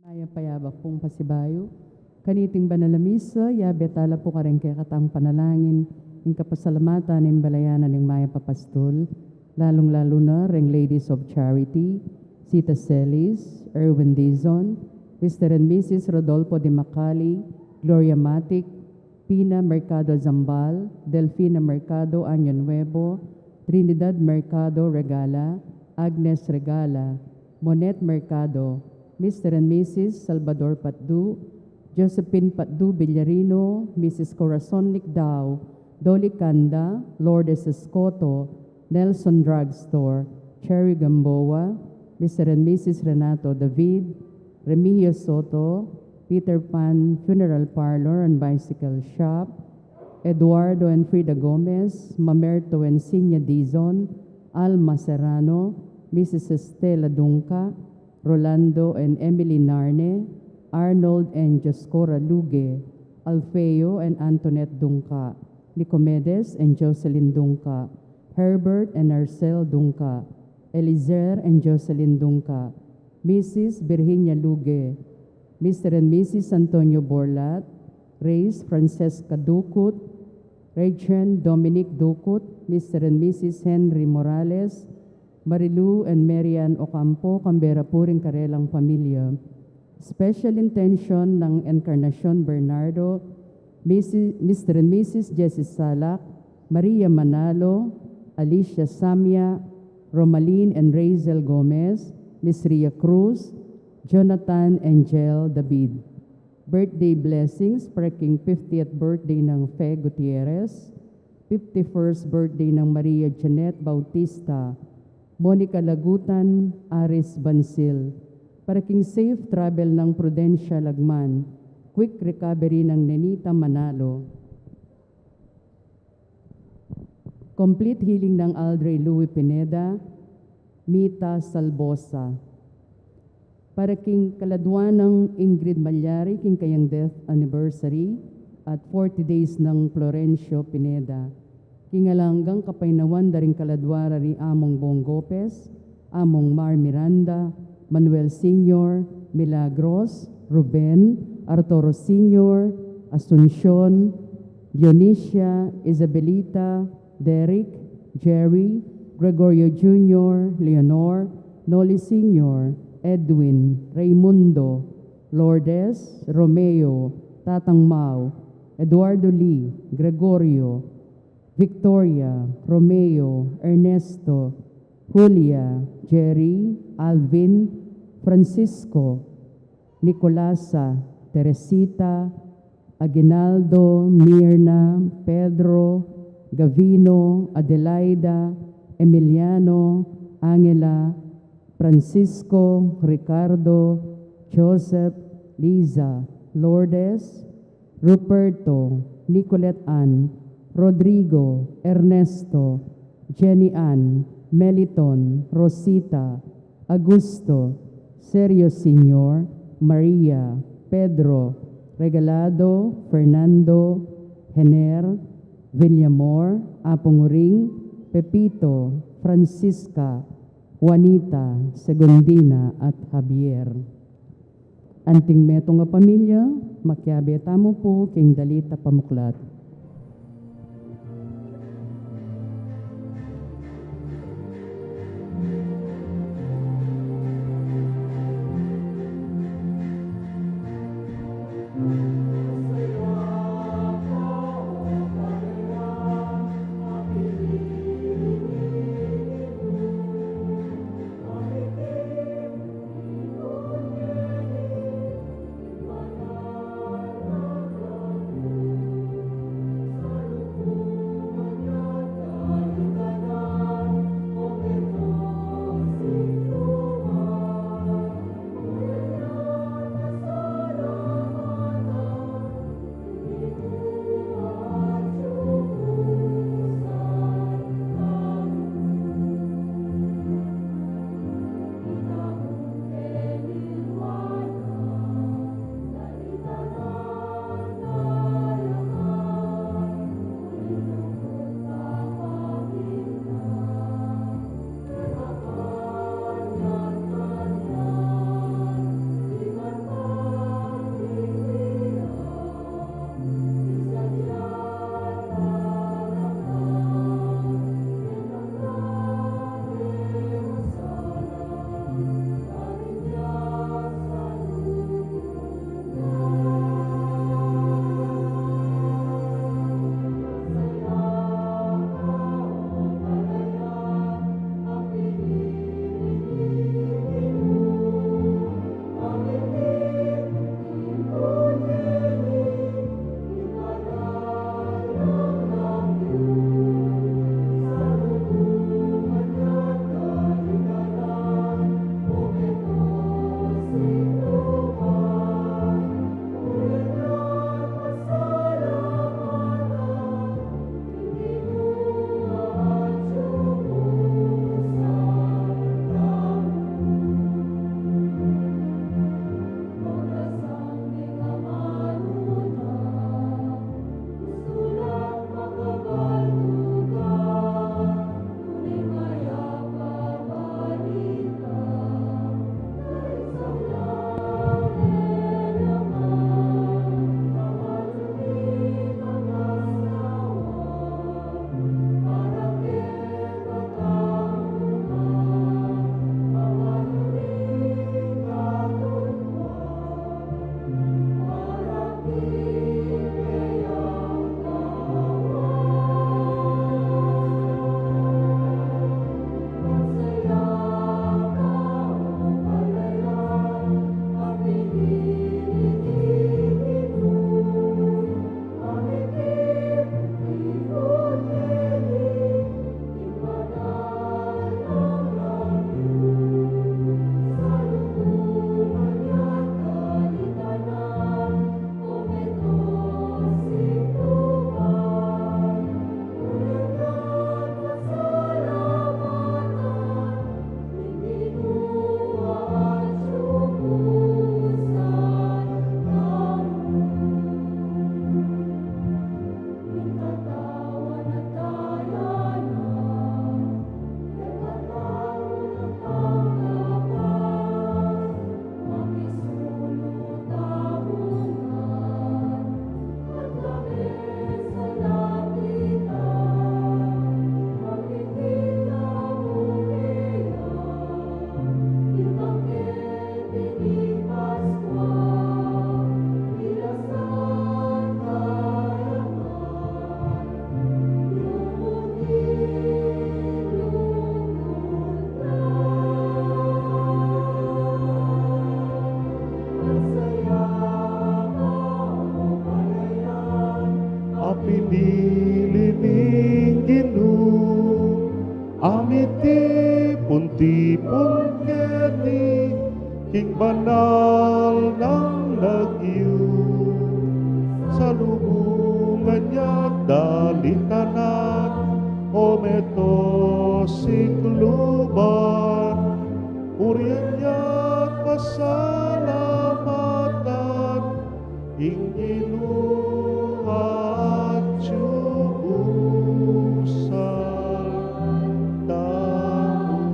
Mayap a yabak pung pasibayu kaniting banal a misa, yabe tala pu karing kekatang panalangin ing kapasalamatan ning balayan a ning mayap a pastul, lalung-lalu na ring Ladies of Charity, Sita Celis, Erwin Dizon, Mister and Missus Rodolfo de Macali, Gloria Matic, Pina Mercado Zambal, Delfina Mercado Año Nuevo, Trinidad Mercado Regala, Agnes Regala, Monet Mercado, Mister and Missus Salvador Patdu, Josephine Patdu Villarino, Missus Corazon Licdao, Dolly Canda, Lourdes Escoto, Nelson Drugstore, Cherry Gamboa, Mister and Missus Renato David, Remigio Soto, Peter Pan Funeral Parlor and Bicycle Shop, Eduardo and Frida Gomez, Mamerto and Sinya Dizon, Alma Serrano, Missus Estela Dungca, Rolando and Emily Narne, Arnold and Dioscora Luge, Alfeo and Antoinette Dungca, Nicomedes and Jocelyn Dungca, Herbert and Arcel Dungca, Elizer and Jocelyn Dungca, Missus Virginia Luge, Mister and Missus Antonio Borlat, Reyes Francesca Ducut, Regent Dominic Ducut, Mister and Missus Henry Morales, Marilu and Marian Ocampo, kambe ra pu ring karelang pamilya. Special intention nang Encarnacion Bernardo, Missus Mister and Missus Jessie Salak, Maria Manalo, Alicia Samia, Romalyn and Razel Gomez, Miss Ria Cruz, Jonathan and Jel David. Birthday blessings para king fiftieth birthday nang Fe Gutierrez, fifty-first birthday nang Maria Janet Bautista, Monica Lagutan, Aris Bansil. Para king safe travel nang Prudencia Lagman, quick recovery nang Nenita Manalo. Complete healing nang Aldrey Louis Pineda, Mita Salbosa. Para king kaladua nang Ingrid Malyari, king kayang death anniversary at forty days nang Florencio Pineda. King alang anggang kapaynawan da ring kaladua ra ri Among Bong Gopez, Among Mar Miranda, Manuel Senior, Milagros, Ruben, Arturo Senior, Asuncion, Dionisia, Isabelita, Derek, Jerry, Gregorio Junior, Leonor, Noli Senior, Edwin, Raymundo, Lourdes, Romeo, Tatang Mau, Eduardo Lee, Gregorio, Victoria, Romeo, Ernesto, Julia, Jerry, Alvin, Francisco, Nicolasa, Teresita, Aguinaldo, Mirna, Pedro, Gavino, Adelaida, Emiliano, Angela, Francisco, Ricardo, Joseph, Liza, Lourdes, Ruperto, Nicolette Ann, Rodrigo, Ernesto, Jenny Ann, Meliton, Rosita, Augusto, Sergio Senior, Maria, Pedro, Regalado, Fernando, Hener, Villamor, Apung Uring, Pepito, Francisca, Juanita, Segundina, at Javier. Anting metung a pamilya, makiabe tamu pu king dalit a pamuklat. King banal nang lagyu, salubungan ya dalitanan, o meto sikluban, purian ya pasalamatan, ing Ginu atyu busal tamu.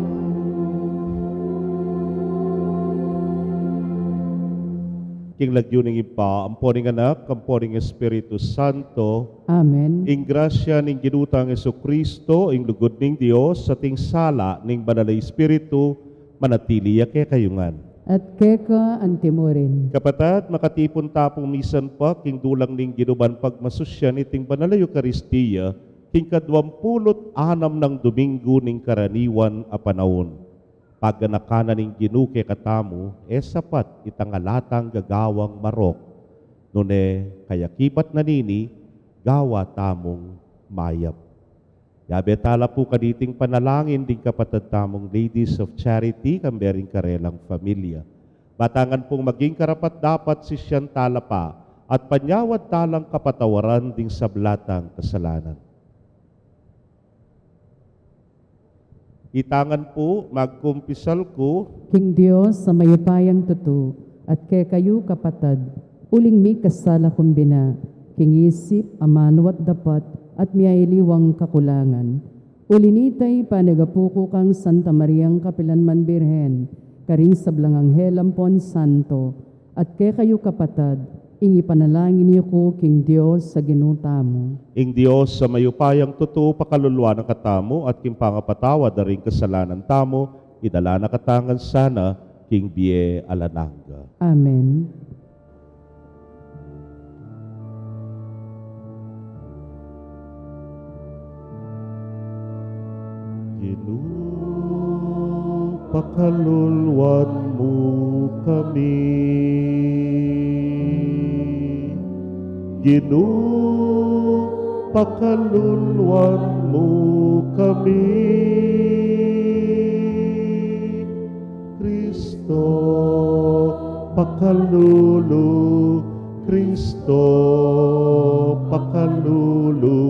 King lagyu ning Ibpa, ampo ning Anak, ampo ning Espiritu Santo. Amen. Ing grasya ning Ginu tang Jesucristo, ing lugud ning Dios, at ing sala ning Banal a Espiritu, manatili ya kekayu ngan. At keka antimurin. Kapatad, makatipun ta pung misan pa king dulang ning Ginu ban pagmasusyan iting Banal a Eukaristia, king kaduang pulu't anam nang Domingo ning karaniwan a panaun. Paganakan na ning Ginu kekatamu, e sapat itang alatang gagawang marok, nune kayakibat na nini, gawa tamung mayap. Yabe tala pu kaniting panalangin ding kapatad tamung Ladies of Charity, kambe ring karelang familia. Ba ta ngan pung maging karapat-dapat sisyan tala pa, at panyawad talang kapatawaran ding sabla tang kasalanan. Ita ngan pu, magkumpisal ku king Dios a mayupayang tutu, at kekayu kapatad, uling mikasala ku bina, king isip, amanu at dapat, at miyaliwang kakulangan. Uli nita, ipanyawad ku kang Santa Mariang kapilanman Birhen, karing sablang anghel ampon santo, at kekayu kapatad, ing ipanalangin yu ku king Dios a Ginu tamu. Ing Dios a mayupayang tutu pakaluluan na katamu, at king pangapatawad da ring kasalanan tamu, idala na katamu ngan sana king bie alang angga. Amen. Ginu, pakaluluan mu kami. Ginu, pakaluluan mu kami. Kristo, pakalulu, Kristo, pakalulu,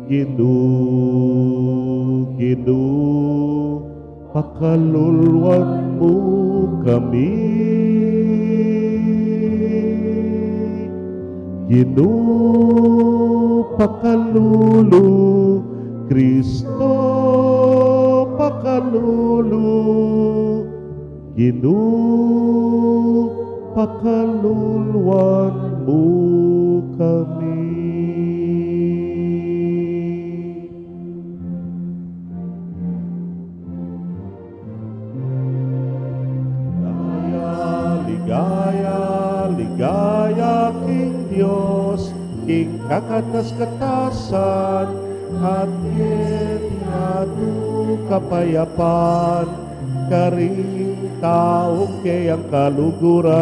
Ginu, Ginu, pakaluluan mu kami. Ginu, pakalulu, Kristo, pakalulu, Ginu, pakaluluan mu kami. Ligaya, ligaya, ligaya king Dios, king kakatas-katasan, at keti atu kapayapan, karing taung keyang kaluguran.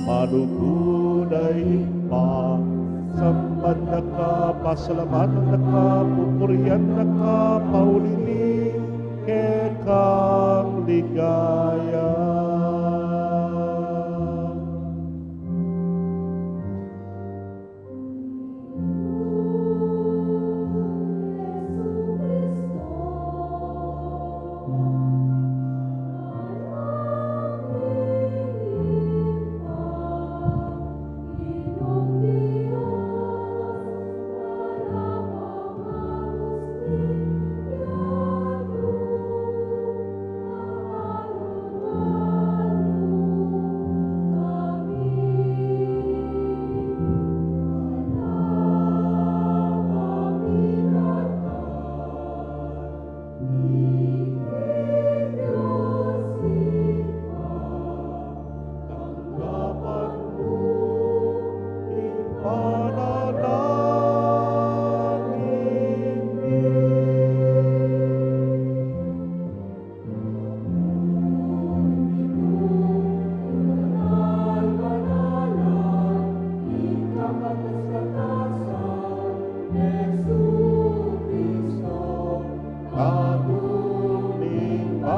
Malugud a Ibpa, samban da ka, pasalamatan da ka, pupurian da ka, pauli ning kekang ligaya.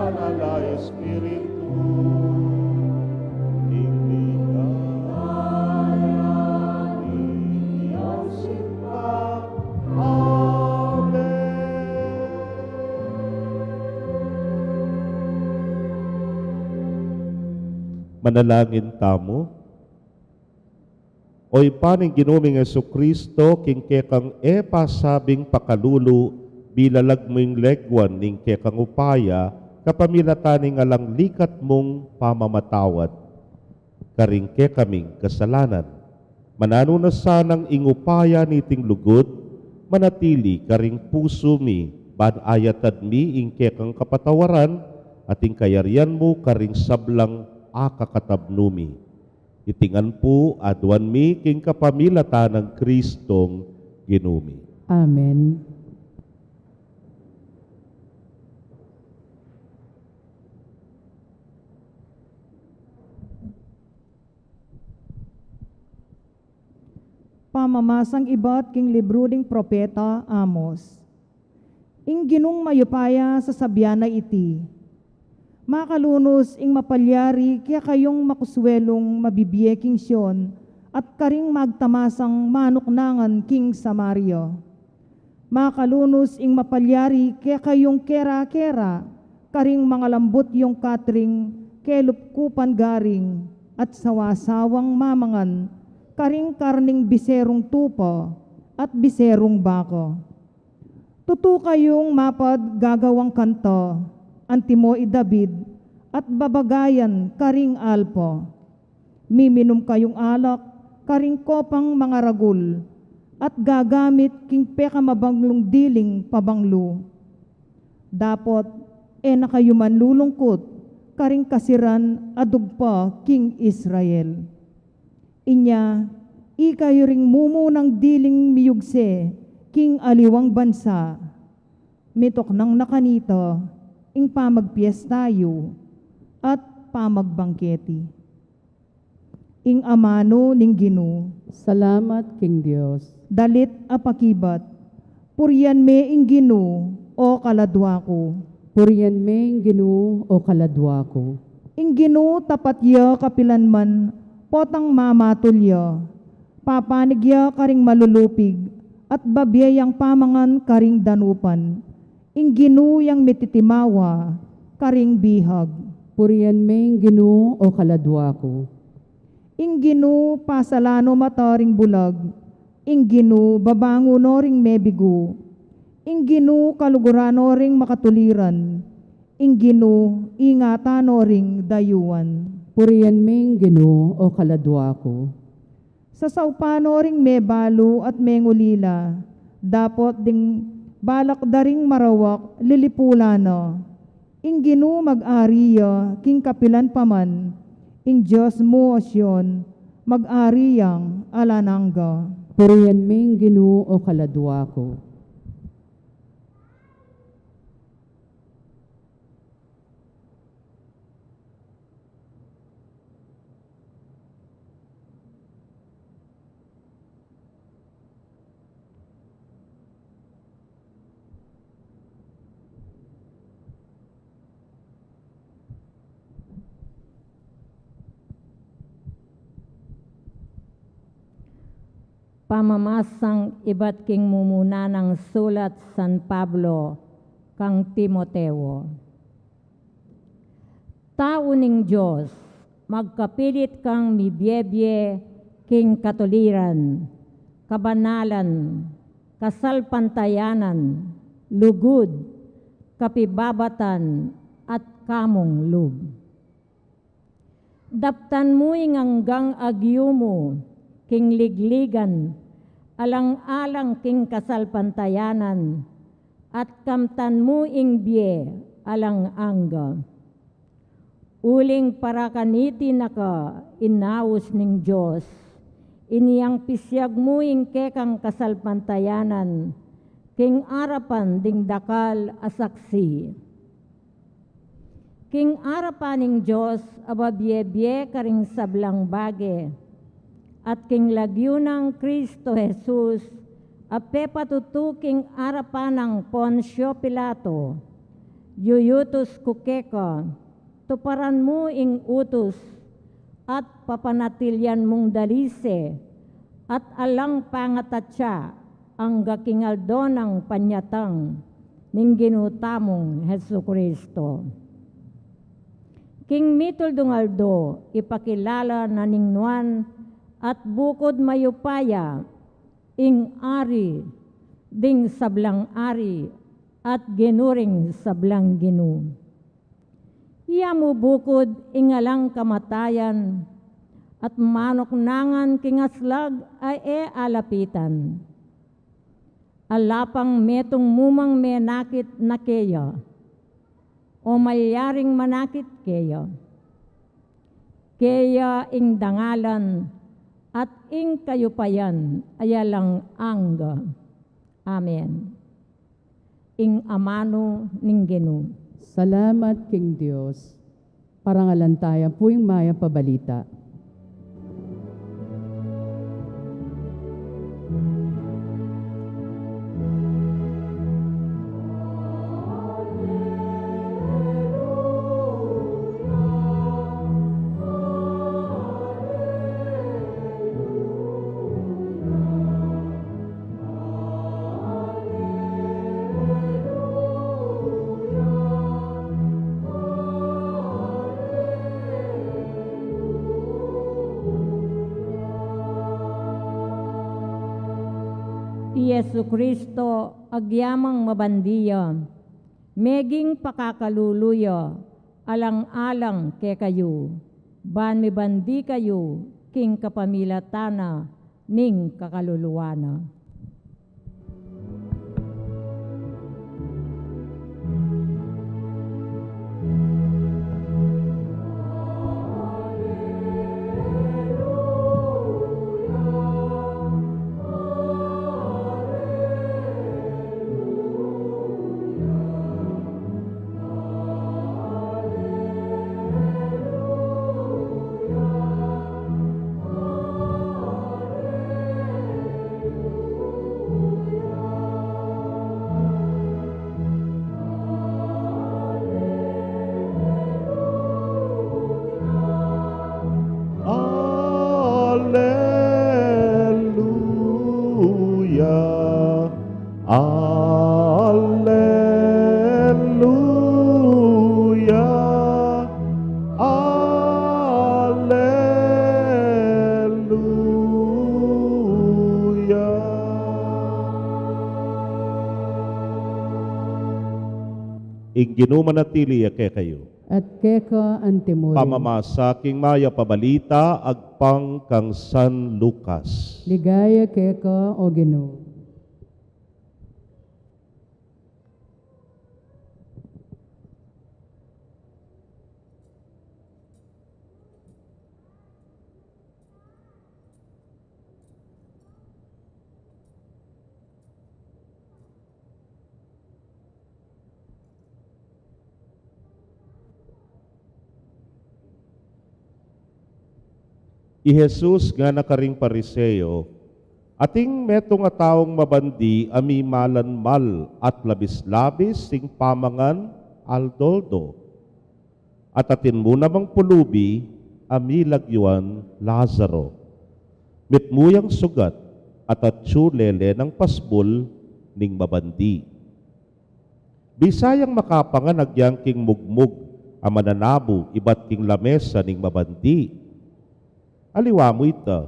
Banal a Espiritu, king ligaya ning Dios Ibpa. Amen. Manalangin tamu. O Ibpa ning Ginu ming Jesucristo, king kekang e pasabing pakalulu, bilalag mu ing leguan ning kekang upaya, kapamilatan ning alang likat mung pamamatawad karing kekaming kasalanan. Mananu na sanang ing upaya niting lugud, manatili karing pusu mi, ban ayatad mi ing kekang kapatawaran, at ing kayarian mu karing sablang akakatabnu mi. Iti ngan pu aduan mi king kapamilatan nang Kristong Ginu mi. Amen. Pamamasang ibat king libru ding propeta Amos. Ing Ginung mayupaya sasabian na iti: Makalunus ing mapalyari kekayung makuswelung mabibie king Sion, at karing magtamasang manuknangan king Samaria. Makalunus ing mapalyari kekayung kera-kera, karing mangalambut yung katring kelupkupan garing, at sawa-sawang mamangan karing karning biserung tupa at biserung baka. Tutu kayung mapagagawang kanta, antimo i David, at babagayan karing alpa. Miminum kayung alak karing kopang mangaragul, at gagamit king pekamabanglung diling pabanglu. Dapot e na kayu manlulungkut karing kasiran a dugpa king Israel. Inya, ikayu ring mumunang diling miyugse king aliwang bansa. Mituknang na kanita ing pamagpiesta yu at pamagbangketi. Ing amanu ning Ginu. Salamat king Dios. Dalit a pakibat. Purian me ing Ginu, o kaladua ku. Purian me ing Ginu, o kaladua ku. Ing Ginu tapat ya kapilan man, potang mamatul ya. Papanig ya karing malulupig, at babie yang pamangan karing danupan. Ing Ginu yang mititimawa karing bihag. Purian me ing Ginu, o kaladua ku. Ing Ginu pasalan no mata ring bulag. Ing Ginu babangun no ring mebigu. Ing Ginu kaluguran no ring makatuliran. Ing Ginu ingatan no ring dayuan. Purian me ing Ginu, o kaladua ku. Sasaupan no ring mebalu at mengulila, dapot ding balak da ring marawak lilipulan na. Ing Ginu mag-ari ya king kapilan pa man, ing Dios mu, o Sion, mag-ari yang alang angga. Purian me ing Ginu, o kaladua ku. Pamamasang ibat king mumuna nang sulat San Pablo kang Timoteo. Tau ning Dios, magkapilit kang mibiebie king katuliran, kabanalan, kasalpantayanan, lugud, kapibabatan, at kamung lub. Daptan mu ing anggang agyu mu king ligligan, alang-alang king kasalpantayanan, at kamtan mu ing bie alang angga. Uling para kaniti na ka inaus ning Dios, inyang pisyag mu ing kekang kasalpantayanan king arapan ding dakal a saksi. King arapan ning Dios a babiebie karing sablang bage, at king lagyu nang Kristo Jesus a pepatutu king arapan nang Poncio Pilato, Yuyutus ku keka, tuparan mu ing utus, at papanatilian mung dalise, at alang pangatatsa angga king aldo nang panyatang ning Ginu tamung Jesucristo. King mituldung aldo, ipakilala na ning nuan at bukud mayupaya, ing Ari ding sablang ari at Ginu ring sablang ginu. Iya mu bukud ing alang kamatayan at manuknangan king aslag a e alapitan. Ala pang metung mumang menakit na keya, o malyaring manakit keya. Keya ing dangalan at ing kayupayan a alang angga. Amen. Ing amanu ning Ginu. Salamat king Dios. Parangalan taya pu ing mayap a balita. I Jesucristo agyamang mabandi ya, meging pakakalulu ya alang-alang kekayu, ban mibandi kayu king kapamilatan na ning kakaluluan na. Alleluia. Alleluia. Alleluia. Ing Ginu manatili ya kekayu. At keka antimurin. Pamamasa king mayap a balita agpang kang San Lucas. Ligaya keka, O Ginu. I Jesus ngana karing Pariseo, ating metung a taung mabandi a mimalanmal at labis-labis ing pamangan aldo-aldo. At atin mu namang pulubi a milagyuan Lazaro. Mitmu yang sugat at atyu lele nang pasbul ning mabandi. Bisa yang makapangan agyang king mugmug a mananabu ibat king lamesa ning mabandi. Aliwa mu ita,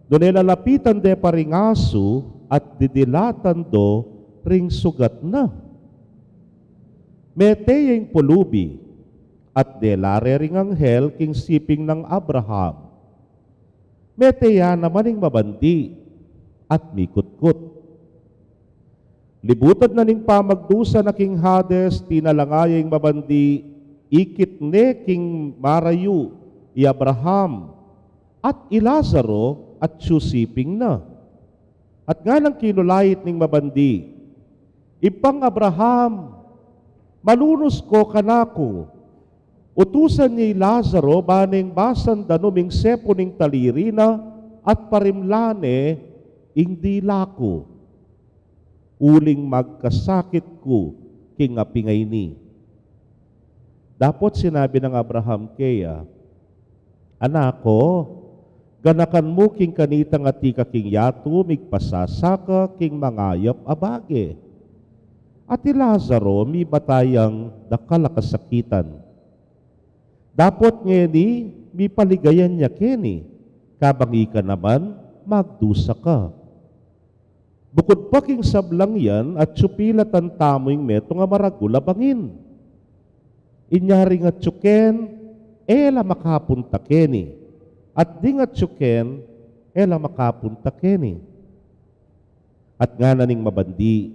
nune lalapitan de pa ring asu at didilatan do ring sugat na. Mete ya ing pulubi at dela re ring anghel king siping nang Abraham. Mete ya naman ing mabandi at mikutkut. Libutan na ning pamagdusa na king Hades, tinalanga ya ing mabandi, ikit ne king marayu i Abraham at i Lazaro atyu siping na. At nganang kinulait ning mabandi, Ibpang Abraham, malunus ko kanaku, utusan ye i Lazaro, ba neng basan danum ing sepu ning taliri na at parimlan ne ing dila ku, uling magkasakit ku king apinga ini. Dapot sinabi nang Abraham keya, "Anak ku, ganakan mu king kanitang atin ka king yatu, migpasasa ka king mangayap a bage. At i Lazaro, mibata yang dakal a kasakitan. Dapot ngeni, mipaligayan ya keni, kabang ika naman, magdusa ka." Bukud pa king sablang yan, atyu pila tantamu ing metung a maragul a bangin. Inya ring atyu ken, e la makapunta keni. At ding atyu ken, e la makapunta keni. At ngana ning mabandi,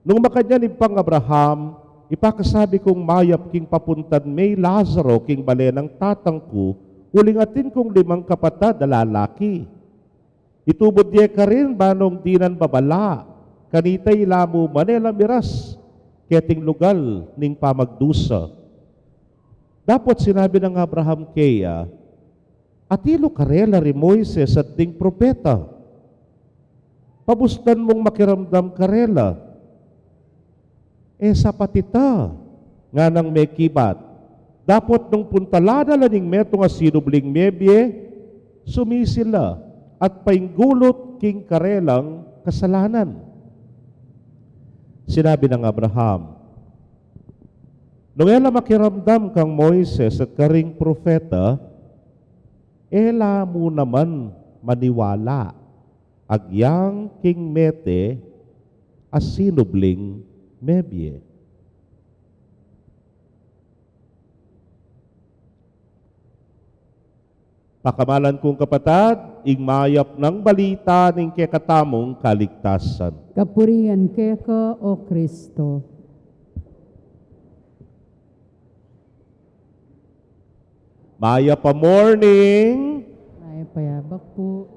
"Nung makanyan, Ibpang Abraham, ipakasabi kung mayap king papuntan me i Lazaro king bale nang tatang ku, uling atin kung limang kapatad a lalaki. Itubud ye karin, ba nung dinan babala, kanita ila mu man e la miras keting lugal ning pamagdusa." Dapot sinabi nang Abraham keya, "Atilu karela ri Moises at ding propeta. Pabustan mung makiramdam karela." "E sapat ita," nganang mekibat. "Dapot nung puntalan na la ning metung a sinubling mebie, sumisil la at painggulut king karelang kasalanan." Sinabi nang Abraham, "Nung e la makiramdam kang Moises at karing propeta, e la mu naman maniwala agyang king mete a sinubling mebie." Pakamalan kung kapatad, ing mayap nang balita ning kekatamung kaligtasan. Kapurian keka, O Kristo. Mayap a morning. Mayap a yabak pu.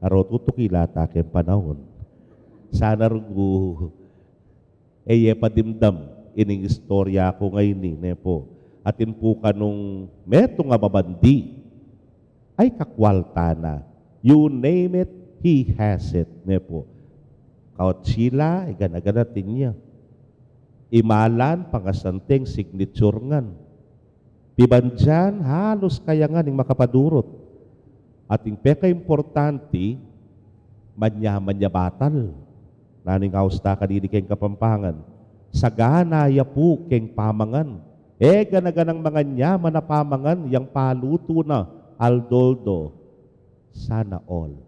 Aro tutuki la ta keng panaun. Sana rugu e ye padimdam ining istorya ku ngeni, ne pu. Atin pu kanung metung a mabandi, ay kakwalta na. You name it, he has it, ne pu. Kotse la, e gana-gana atin ya. Imalan, pangasan te ing signature ngan. Pibandian, halus kaya ngan ing makapadurut. At ing pekaimportante, manyaman ya batal. Nanu ing aus da kanini keng Kapampangan? Sagana ya pu keng pamangan. E gana-ganang manganyaman a pamangan yang palutu na aldo-aldo. Sana all.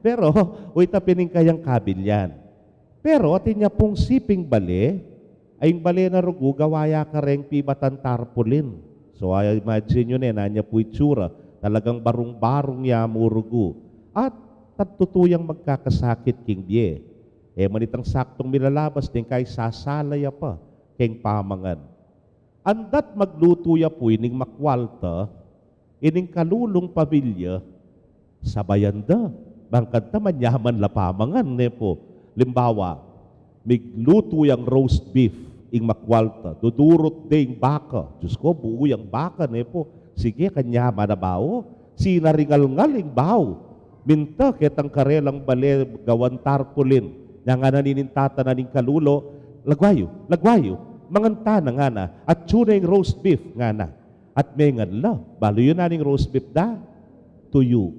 Pero, uy, ta pin ing kayang kabilyan. Pero, atin ya pung siping bale, ay ing bale na rugu gawa ya kareng pibatan tarpaulin. So, ay, imagine yu ne, nanu ya pu itsura, talagang barung-barung ya mu rugu. At, tantu tuyang magkakasakit king bie. E man itang saktung milalabas, deng kai sasala ya pa keng pamangan. Andat maglutu ya pu ining makwalta, ining kalulung pamilya, sabayan da. Bang kanita manyaman la pamangan, ne pu. Limbawa, miglutu yang roast beef ing makwalta, dudurut de ing baka. Diyos ko, buu yang baka, ne pu. Sige, kanyaman a bau. Sinaringalngal ing bau. Minta ketang karelang bale gawan tarpaulin. Nya ngana nini ning tata na ning kalulu, "Lagwa yu, lagwa yu. Mangan tana," ngana. "Atyu ne ing roast beef," ngana. At mengan la. Balu yu, nanu ing roast beef da? Tuyu.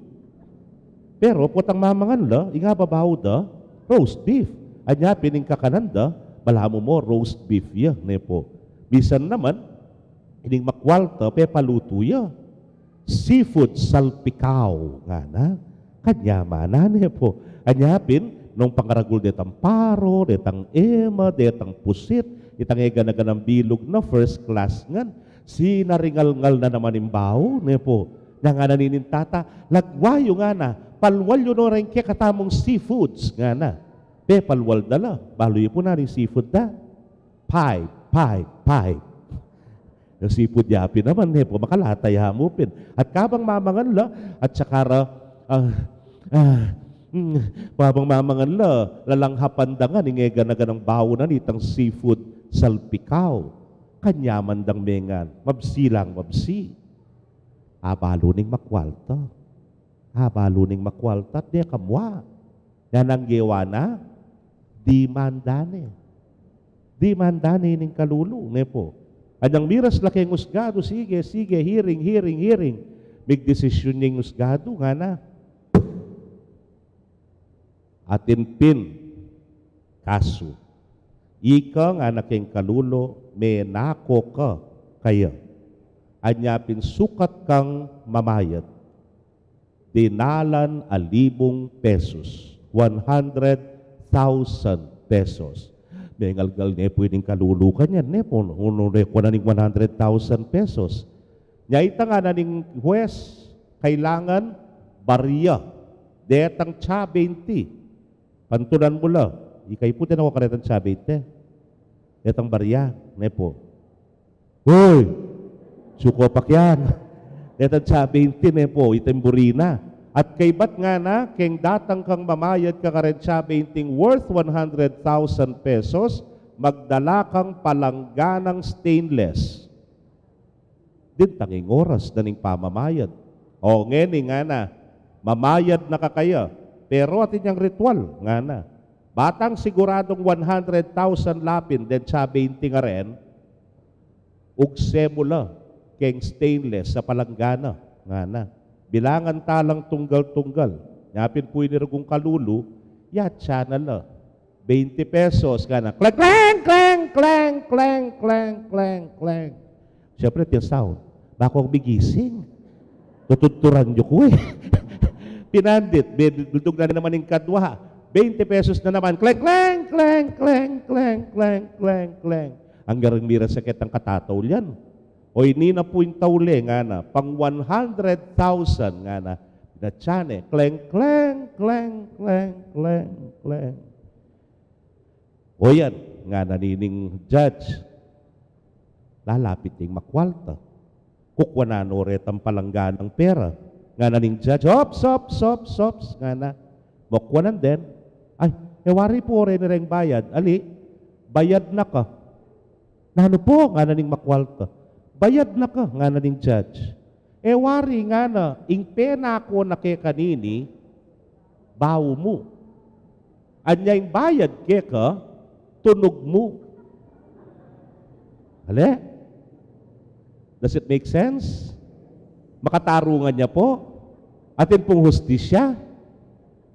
Pero potang mamangan la, ing ababau da, roast beef. Anya pin ing kakanan da, balamu mo roast beef ya, ne pu. Misan naman, ining makwalta, pepalutu ya. Seafood salpicao, ngana. Kanyaman na, ne pu. Anya pin, nung pangaragul detang paro, detang ema, detang pusit, itang e gana-ganang bilug na, first class ngan. Sinaringalngal na naman ing bau, ne pu. Nya ngana nini ning tata, "Lagwa yu," ngana, "palwal yu no reng kekatamung seafoods," ngana. Pepalwal da la. Balu yu pu, nanu ing seafood da? Pipe, pipe, pipe. Ing seafood ya pin naman, ne pu, makalata ya mu pin. At kabang mamangan la, at saka ra, ah, ah, mm, kabang mamangan la, lalanghapan da ngan ing e gana-ganang bau na nitang seafood salpicao. Kanyaman dang mengan, mabsi lang mabsi. Abalu ning makwalta. Abalu ning makwalta, at de kamua. Nya nanu ing gewa na? Dimanda ne. Dimanda ne ning kalulu, ne pu. Anyang miras la keng usgadu, sige, sige, hearing, hearing, hearing. Migdesisyun ya ing usgadu, ngana. Atin pin kasu. Ika, ngana keng kalulu, menako ka kaya. Anya pin sukat kang mamayad. Dinalan a libung pesos. One hundred thousand pesos. Mengalgal ne pu ining kalulu kanyan, ne pu, nung rekuan na ning one hundred thousand pesos. Nya ita, ngana ning huwes, kailangan barya detang tsa beinte. Pantunan mu la, ika, iputin ku karetang tsa beinte. Detang barya, ne pu. Hoy! Suko pa kyan. Detang tsa beinte, ne pu, iting buri na. At kaybat, ngana, keng datang kang mamayad kakareng tsa beinting worth one hundred thousand pesos, magdala kang palangganang stainless. Dintang ing oras na ning pamamayad. O ngeni, ngana, mamayad na ka kaya. Pero atin yang ritual, ngana. Batang siguradung one hundred thousand la pin deng tsa beinting aren, ugse mu la keng stainless a palanggana, ngana. Bilangan ta lang tunggal-tunggal. Nya pin pu ini rugung kalulu, yatsa na la. Beinte pesos, ngana. Kleng, kleng, kleng. Siyempre, atin sound. Baku ku migising. Tutudturan yu ku e. Pinandit, be, duldug na naman ing kadwa. Beinte pesos na naman. Kleng, kleng, kleng. Anggang miras ya ketang katataulian. O ini na pu ing tauli, ngana. Pang one hundred thousand, ngana. Pinatsa ne. Kleng, kleng, kleng. O yan, ngana nining judge, lalapit ing makwalta. Kukuanan no retang palangganang pera. Ngana ning judge, "Ops, ops, ops, ops," ngana. Makuanan den. "Ay, e wari pu, o reni reng bayad." "Ali, bayad na ka." "Nanu pu?" ngana ning makwalta. "Bayad na ka," ngana ning judge. "E wari," ngana, "ing penako na ke kanini, bau mu. Anya ing bayad keka, tunug mu." Ale? Does it make sense? Makatarungan ya pu? Atin pung hustisya?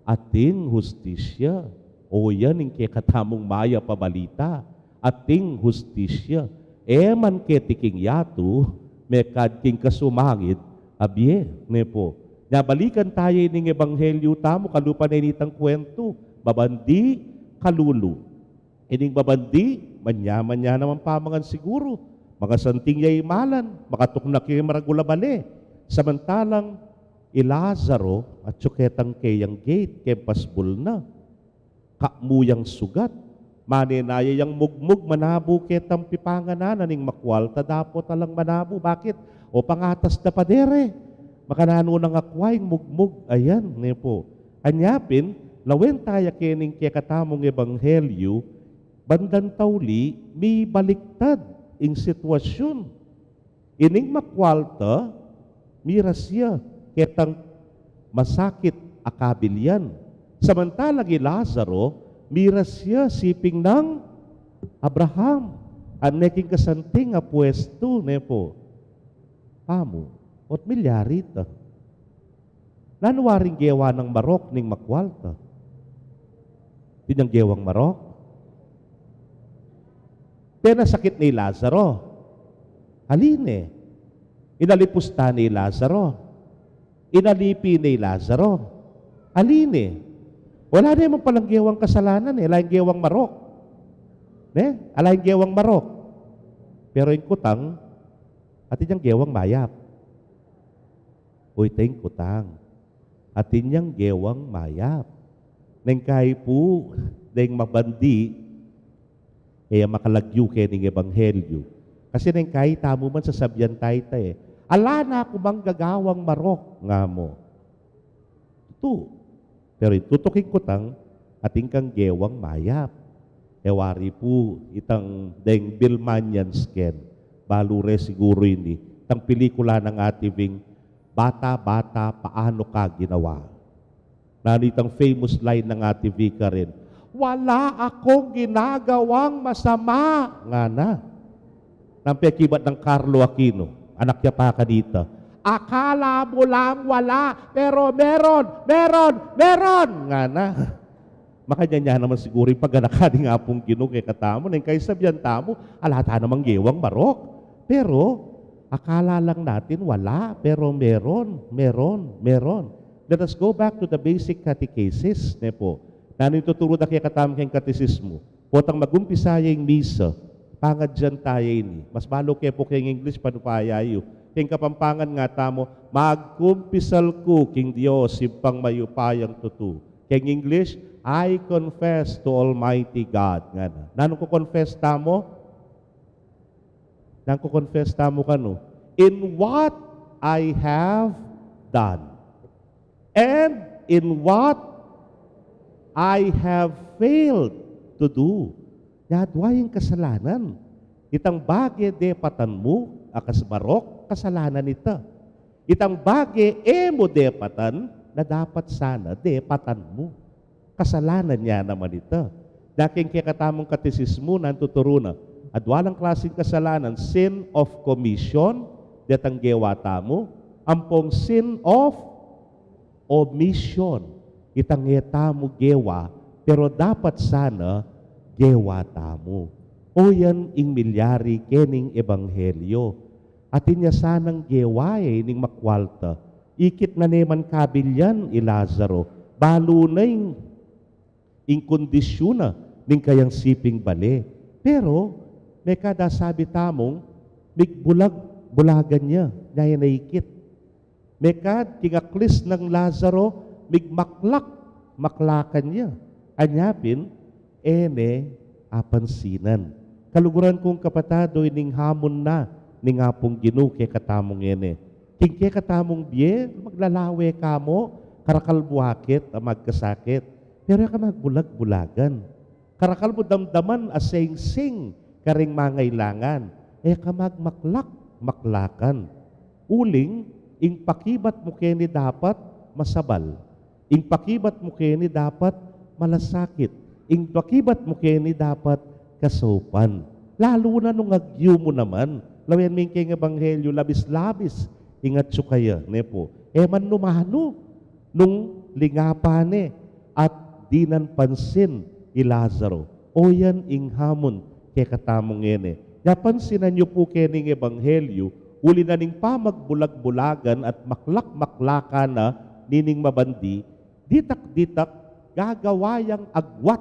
Atin hustisya. O yan ing kekatamung mayap a balita. Atin hustisya. E man keti king yatu, mekad king kasumangid a bie, ne pu. Nya balikan taya ining ebanghelyu tamu, kalupa na nitang kwentu, mabandi, kalulu. Ining mabandi, manyaman ya naman pamangan siguru. Makasanting ya imalan, makatuknang ya maragul a bale. Samantalang i Lazaro, atyu ketang keyang gate, keng pasbul na. Kamu yang sugat. Manenaya yang mugmug, manabu ketang pipanganan na ning makwalta dapot alang manabu. Bakit? O pangatas da, pader e. Makananu nang akwa ing mugmug? Ayan, ne pu. Anya pin, lawen taya kening kekatamung ebanghelyu, bandang tauli, mibaliktad ing sitwasyun. Ining makwalta, miras ya ketang masakit a kabilian. Samantalang i Lazaro, miras ya siping nang Abraham. At ne king kasanting a pwestu, ne pu. Pamu, o't milyari ta. Nanu waring gewa nang marok ning makwalta? Atin yang gewang marok? Penasakit ne i Lazaro. Ali ne. Inalipus ta ne i Lazaro. Inalipi ne i Lazaro. Ali ne. Ala ne man palang gewang kasalanan e. Ala yang gewang marok. Ne? Ala yang gewang marok. Pero ing kutang, atin yang gewang mayap. O ita ing kutang. Atin yang gewang mayap. Neng kai pu, deng mabandi, e ya makalagyu kening ebanghelyu. Kasi neng kai tamu man sasabian taya ita e, "Ala na ku mang gagawang marok," nga mu. Tutu. Pero ing tutuking kutang, atin kang gewang mayap. E wari pu, itang deng Bill Manian sken. Balu re siguru ini. Itang pelikula nang Ate Ving, Bata-bata, paano ka ginawa? Nanu itang famous line nang Ate Ving karin? "Wala akong ginagawang masama," ngana. Nang pekibat nang Carlo Aquino, anak ya pa kanita. Akala mu lang wala, pero meron, meron, meron! Ngana. Makanyan ya naman siguru ing paganakan ning Apung Ginu kekatamu, neng kaisabyan tamu, ala ta namang gewang marok. Pero, akala lang natin wala, pero meron, meron, meron. Let us go back to the basic catechesis, ne pu. Nanu ing tuturu da kekatamu keng katesismu? Potang mag-umpisa ya ing misa, pangadyan ta ya ini. Mas balu ke pu keng English, panupaya yu. Keng Kapampangan ngatamu, magkumpisal ku king Dios, Ibpang mayupayang tutu. Keng English, "I confess to Almighty God." Ngana. Nanu ko-confess tamu? Nanu ko-confess tamu kanu? In what I have done, and in what I have failed to do. Nya adwa ing kasalanan. Itang bage depatan mu, a kas marok, kasalanan ita. Itang bage e mu depatan, na dapat sana depatan mu. Kasalanan ya naman ita. Nya keng kekatamung katesismu, nanu ing tuturu na? Adwa lang klaseng kasalanan, sin of commission, detang gewa tamu, ampong sin of omission, itang e tamu gewa, pero dapat sana gewa tamu. O yan ing milyari kening ebanghelyo. Atin ya sanang gewa ya ining makwalta. Ikit na ne man kabilyan i Lazaro. Balu na ing, ing kondisyun na ning kayang siping bale. Pero, mekad asabi tamung, migbulag-bulagan ya, nya ya ikit. Mekad king aklis nang Lazaro, migmaklak-maklakan ya. Anya pin, e ne apansinan. Kaluguran kung kapatad, o ining hamun na ning Apung Ginu kekatamu ngeni. King kekatamung bie, maglalawe ka mu, karakal mu akit a magkasakit. Pero e ka magbulag-bulagan. Karakal mu damdaman a singsing karing mangailangan, e ka magmaklak-maklakan. Uling, ing pakibat mu keni dapat masabal. Ing pakibat mu keni dapat malasakit. Ing pakibat mu keni dapat kasaupan. Lalu na nung agyu mu naman, lawen mi ing keng ebanghelyo, labis-labis ing atsu kaya, ne pu. E man numanu, nung lingapan ne at dinan pansin i Lazaro. O yan ing hamun kekatamu ngeni. Nya pansinan yu pu kening ebanghelyo, uli na ning pamagbulag-bulagan at maklak-maklakan na nining mabandi, ditak-ditak gagawa yang agwat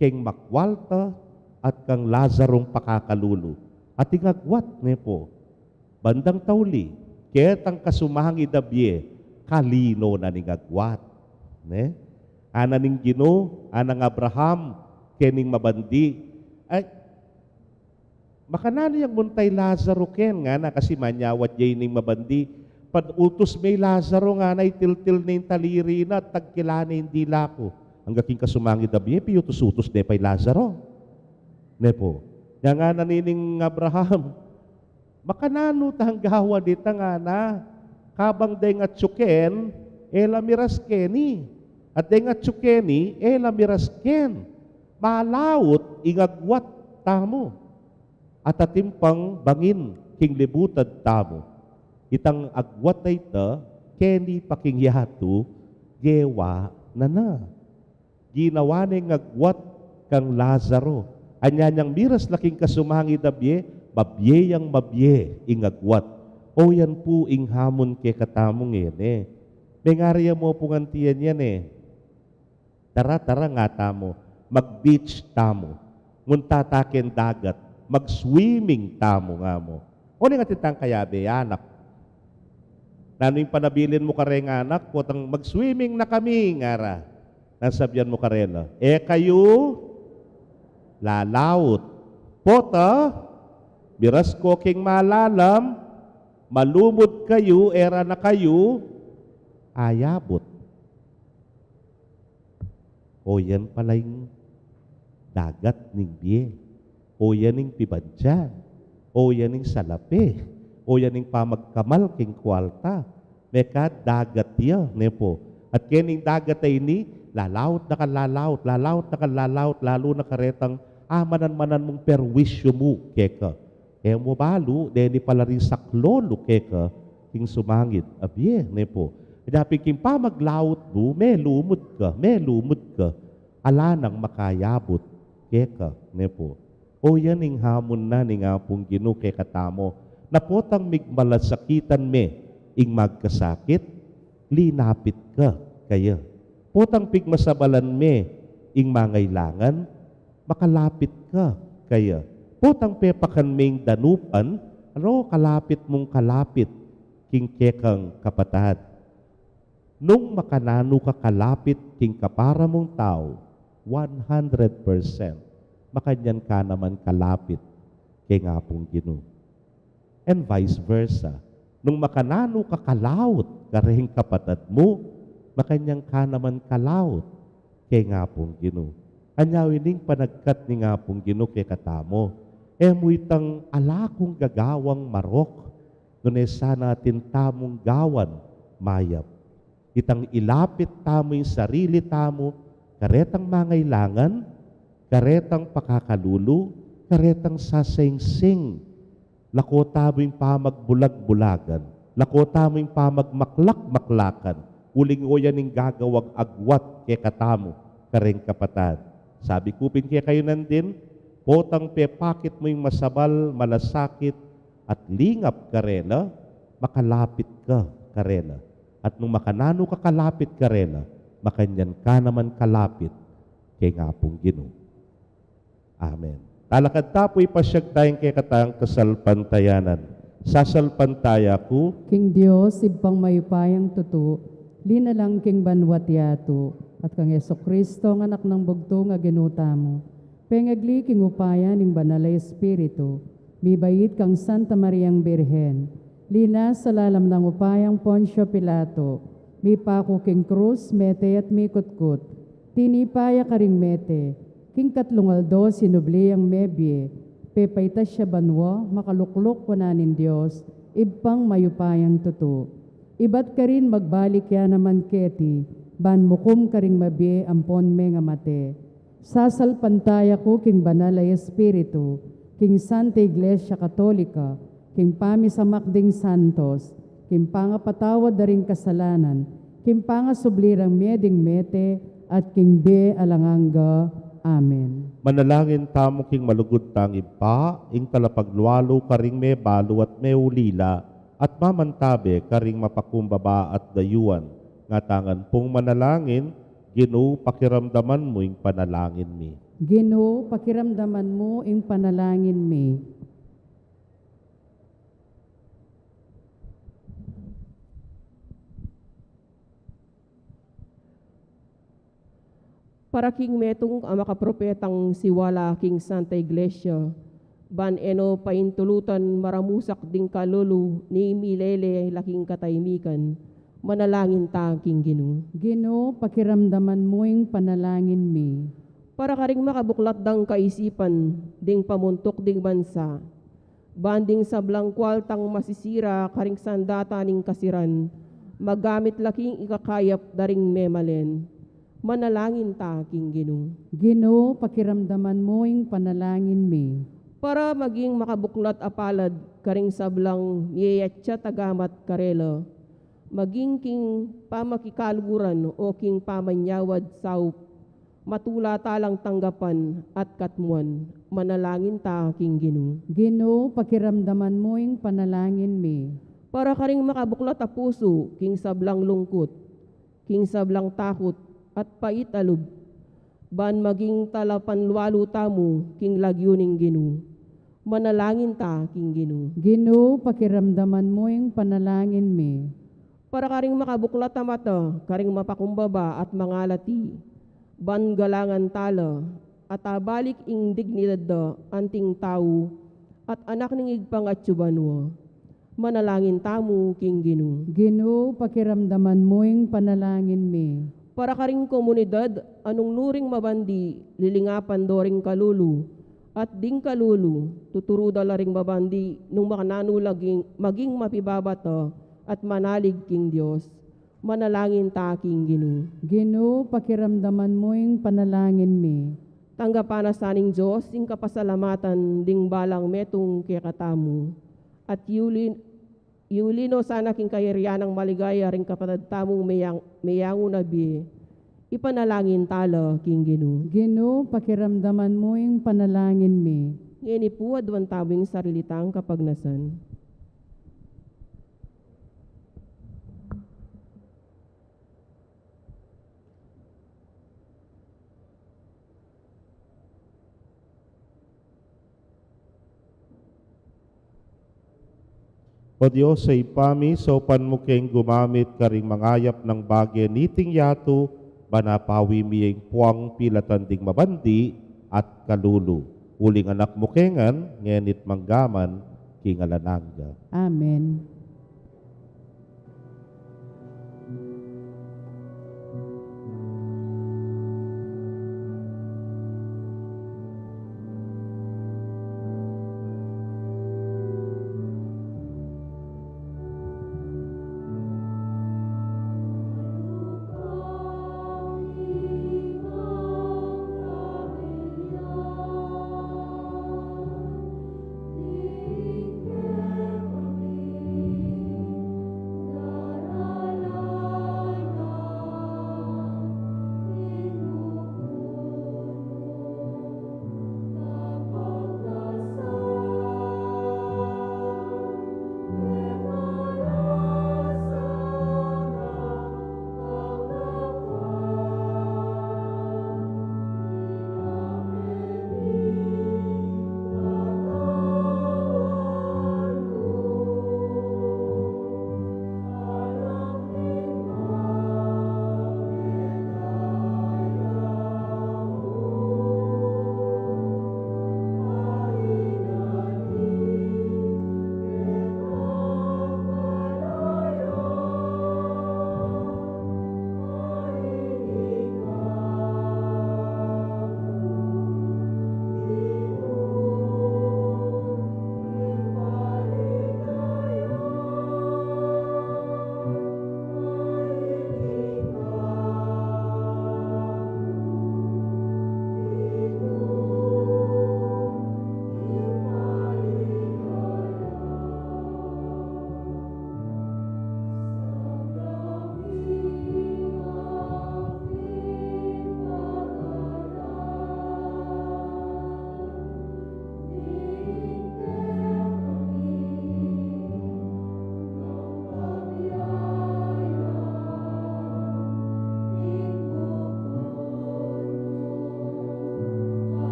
keng makwalta at kang Lazarong pakakalulu. At ing agwat, ne pu, bandang tauli, ketang kasumangid a bie, kalino na ning agwat. Ne? Ana ning Ginu, anang Abraham, kening mabandi. Ay, makananu yang munta i Lazaro ken, ngana, kasi manyawad ya ining mabandi. Pag-utus me i Lazaro, ngana, itiltil ne ing taliri na, tagkila ne ing dila ku. Angga king kasumangid a bie, piutus-utus ne pa i Lazaro. Ne pu. Nya ngana nining Abraham, makananu tang gawan dita, ngana, kabang deng atsu ken, e la miras keni. At deng atsu keni, e la miras ken. Malaut ing agwat tamu. At atin pang bangin king libutan tamu. Itang agwat a ita, keni pa king yatu, gewa na na. Ginawa neng agwat kang Lazaro. Anya nyang miras la king kasumangid a bie, mabie yang mabie ing agwat. O yan pu ing hamun kekatamu ngeni. Mengari ya mu pu ngan tiyan yan e. Tara, tara, ngatamu, mag-beach tamu. Munta ta keng dagat, mag-swimming tamu, ngamu. O ning atin tang kayabe, anak? Nanu ing panabilin mu kareng anak? Potang, "Mag-swimming na kami," ngara. Nanu sabyan mu karela? "E kayu lalaut. Pota, miras ko king malalam, malumud kayu, e ra na kayu ayabut." O yan pala ing dagat ning bie. O yan ing pibandian. O yan ing salapi. O yan ing pamagkamal king kualta. Mekad dagat ya, ne pu. At kening dagat a ini, lalaut na kang lalaut, lalaut na kang lalaut, lalu na karetang Amanan-manan mung perwisyu mu keka. E mu balu, deni pala ring saklolu keka king sumangid a bie, ne pu. Kaya pin king pamaglaut mu, melumud ka, melumud ka, ala nang makayabut keka, ne pu. O yan ing hamon na ning Apung Ginu kekatamu, na potang migmalasakitan me ing magkasakit, linapit ka kaya. Potang pigmasabalan me ing mangailangan, makalapit ka kaya. Potang pepakan me ing danupan, ano, kalapit mung kalapit king kekang kapatad. Nung makananu ka kalapit king kapara mung tau, one hundred percent, makanyan ka naman kalapit king Apung Ginu. And vice versa. Nung makananu ka kalaut kareng kapatad mu, makanyan ka naman kalaut king Apung Ginu. Anya ining panagkat ning Apung Ginu kekatamu, e mu itang ala kung gagawang marok, nune sana atin tamung gawan mayap. Itang ilapit tamu ing sarili tamu karetang mangailangan, karetang pakakalulu, karetang sasengseng. Lako tamu ing pamagbulag-bulagan, lako tamu ing pamagmaklak-maklakan, uling o yan ing gagawang agwat kekatamu kareng kapatad. Sabi ku pin kekayu nandin, potang pepakit mu ing masabal, malasakit, at lingap karela, makalapit ka karela. At nung makananu ka kalapit karela, makanyan ka naman kalapit king Apung Ginu. Amen. Talakad ta pu, ipasyag taya ing kekatang kasalpantayanan. Sasalpantaya ku king Dios, Ibpang mayupayang tutu, linalang king banua't yatu, at kang Jesucristo, a Anak nang bugtung a Ginu tamu, pengagli king upaya ning Banal a Espiritu, mibait kang Santa Mariang Birhen, linasa lalam nang upayang Poncio Pilato, mipaku king krus, mete at mikutkut, tinipa ya karing mete, king katlung aldo sinubli yang mebie, pepaitas ya banua, makalukluk wanan ning Dios, Ibpang mayupayang tutu. Ibat karin magbalik ya naman keti, ban mukum karing mabie ampon mengamate. Sasalpantaya ku king Banal a Espiritu, king Santa Iglesia Katolika, king pamisamak ding santos, king pangapatawad da ring kasalanan, king pangasubli rang mie ding mete, at king bie alang angga. Amen. Manalangin tamu king malugud tang Ibpa, ing talapaglualu karing mebalu at meulila, at mamantabe karing mapakumbaba at dayuan. Ngatamu ngan pung manalangin, Ginu, pakiramdaman mu ing panalangin mi. Ginu, pakiramdaman mu ing panalangin mi. Para king metung a makapropetang siwala king Santa Iglesia, ban e no paintulutan maramusak ding kalulu ning milele la king kataimikan, manalangin ta king Ginu. Ginu, pakiramdaman mu ing panalangin mi. Para karing makabuklat dang kaisipan ding pamuntuk ding bansa, ban ding sablang kualtang masisira karing sandata ning kasiran, magamit la king ikakayap da ring memalen. Manalangin ta king Ginu. Ginu, pakiramdaman mu ing panalangin mi. Para maging makabuklat a palad karing sablang miyayatsa tagamat karela, maging king pamakikaluguran o king pamanyawad saup, matula ta lang tanggapan at katmuan. Manalangin ta king Ginu. Ginu, pakiramdaman mu ing panalangin mi. Para karing makabuklat a pusu king sablang lungkut, king sablang takut at pait a lub, ban maging talapanlualu tamu king lagyu ning Ginu. Manalangin ta king Ginu. Ginu, pakiramdaman mu ing panalangin mi. Para karing makabuklat a mata karing mapakumbaba at mangalati, ban galangan ta la, at abalik ing dignidad da anting tau at anak ning Ibpang atsu banua. Manalangin tamu king Ginu. Ginu, pakiramdaman mu ing panalangin mi. Para karing komunidad a nung nu ring mabandi, lilingapan do ring kalulu, at ding kalulu, tuturu da la ring mabandi nung makananu la ging, maging mapibabata at manalig king Dios. Manalangin ta king Ginu. Ginu, pakiramdaman mu ing panalangin mi. Tanggapan na sa ning Dios ing kapasalamatan ding balang metung kekatamu. At iuli, iuli no sana king kayarian nang maligaya ring kapatad tamung meyang-, meyangu na bie. Ipanalangin tala king Ginu. Ginu, pakiramdaman mu ing panalangin mi. Ngeni pu, aduan tamu ing sarili tang kapagnasan. O Dios, a Ibpa mi, saupan mu keng gumamit karing mangayap nang bage niting yatu, ban apawi mi ing puang pilatan ding mabandi at kalulu. Uling anak mu ke ngan, ngeni't manggaman, king alang angga. Amen.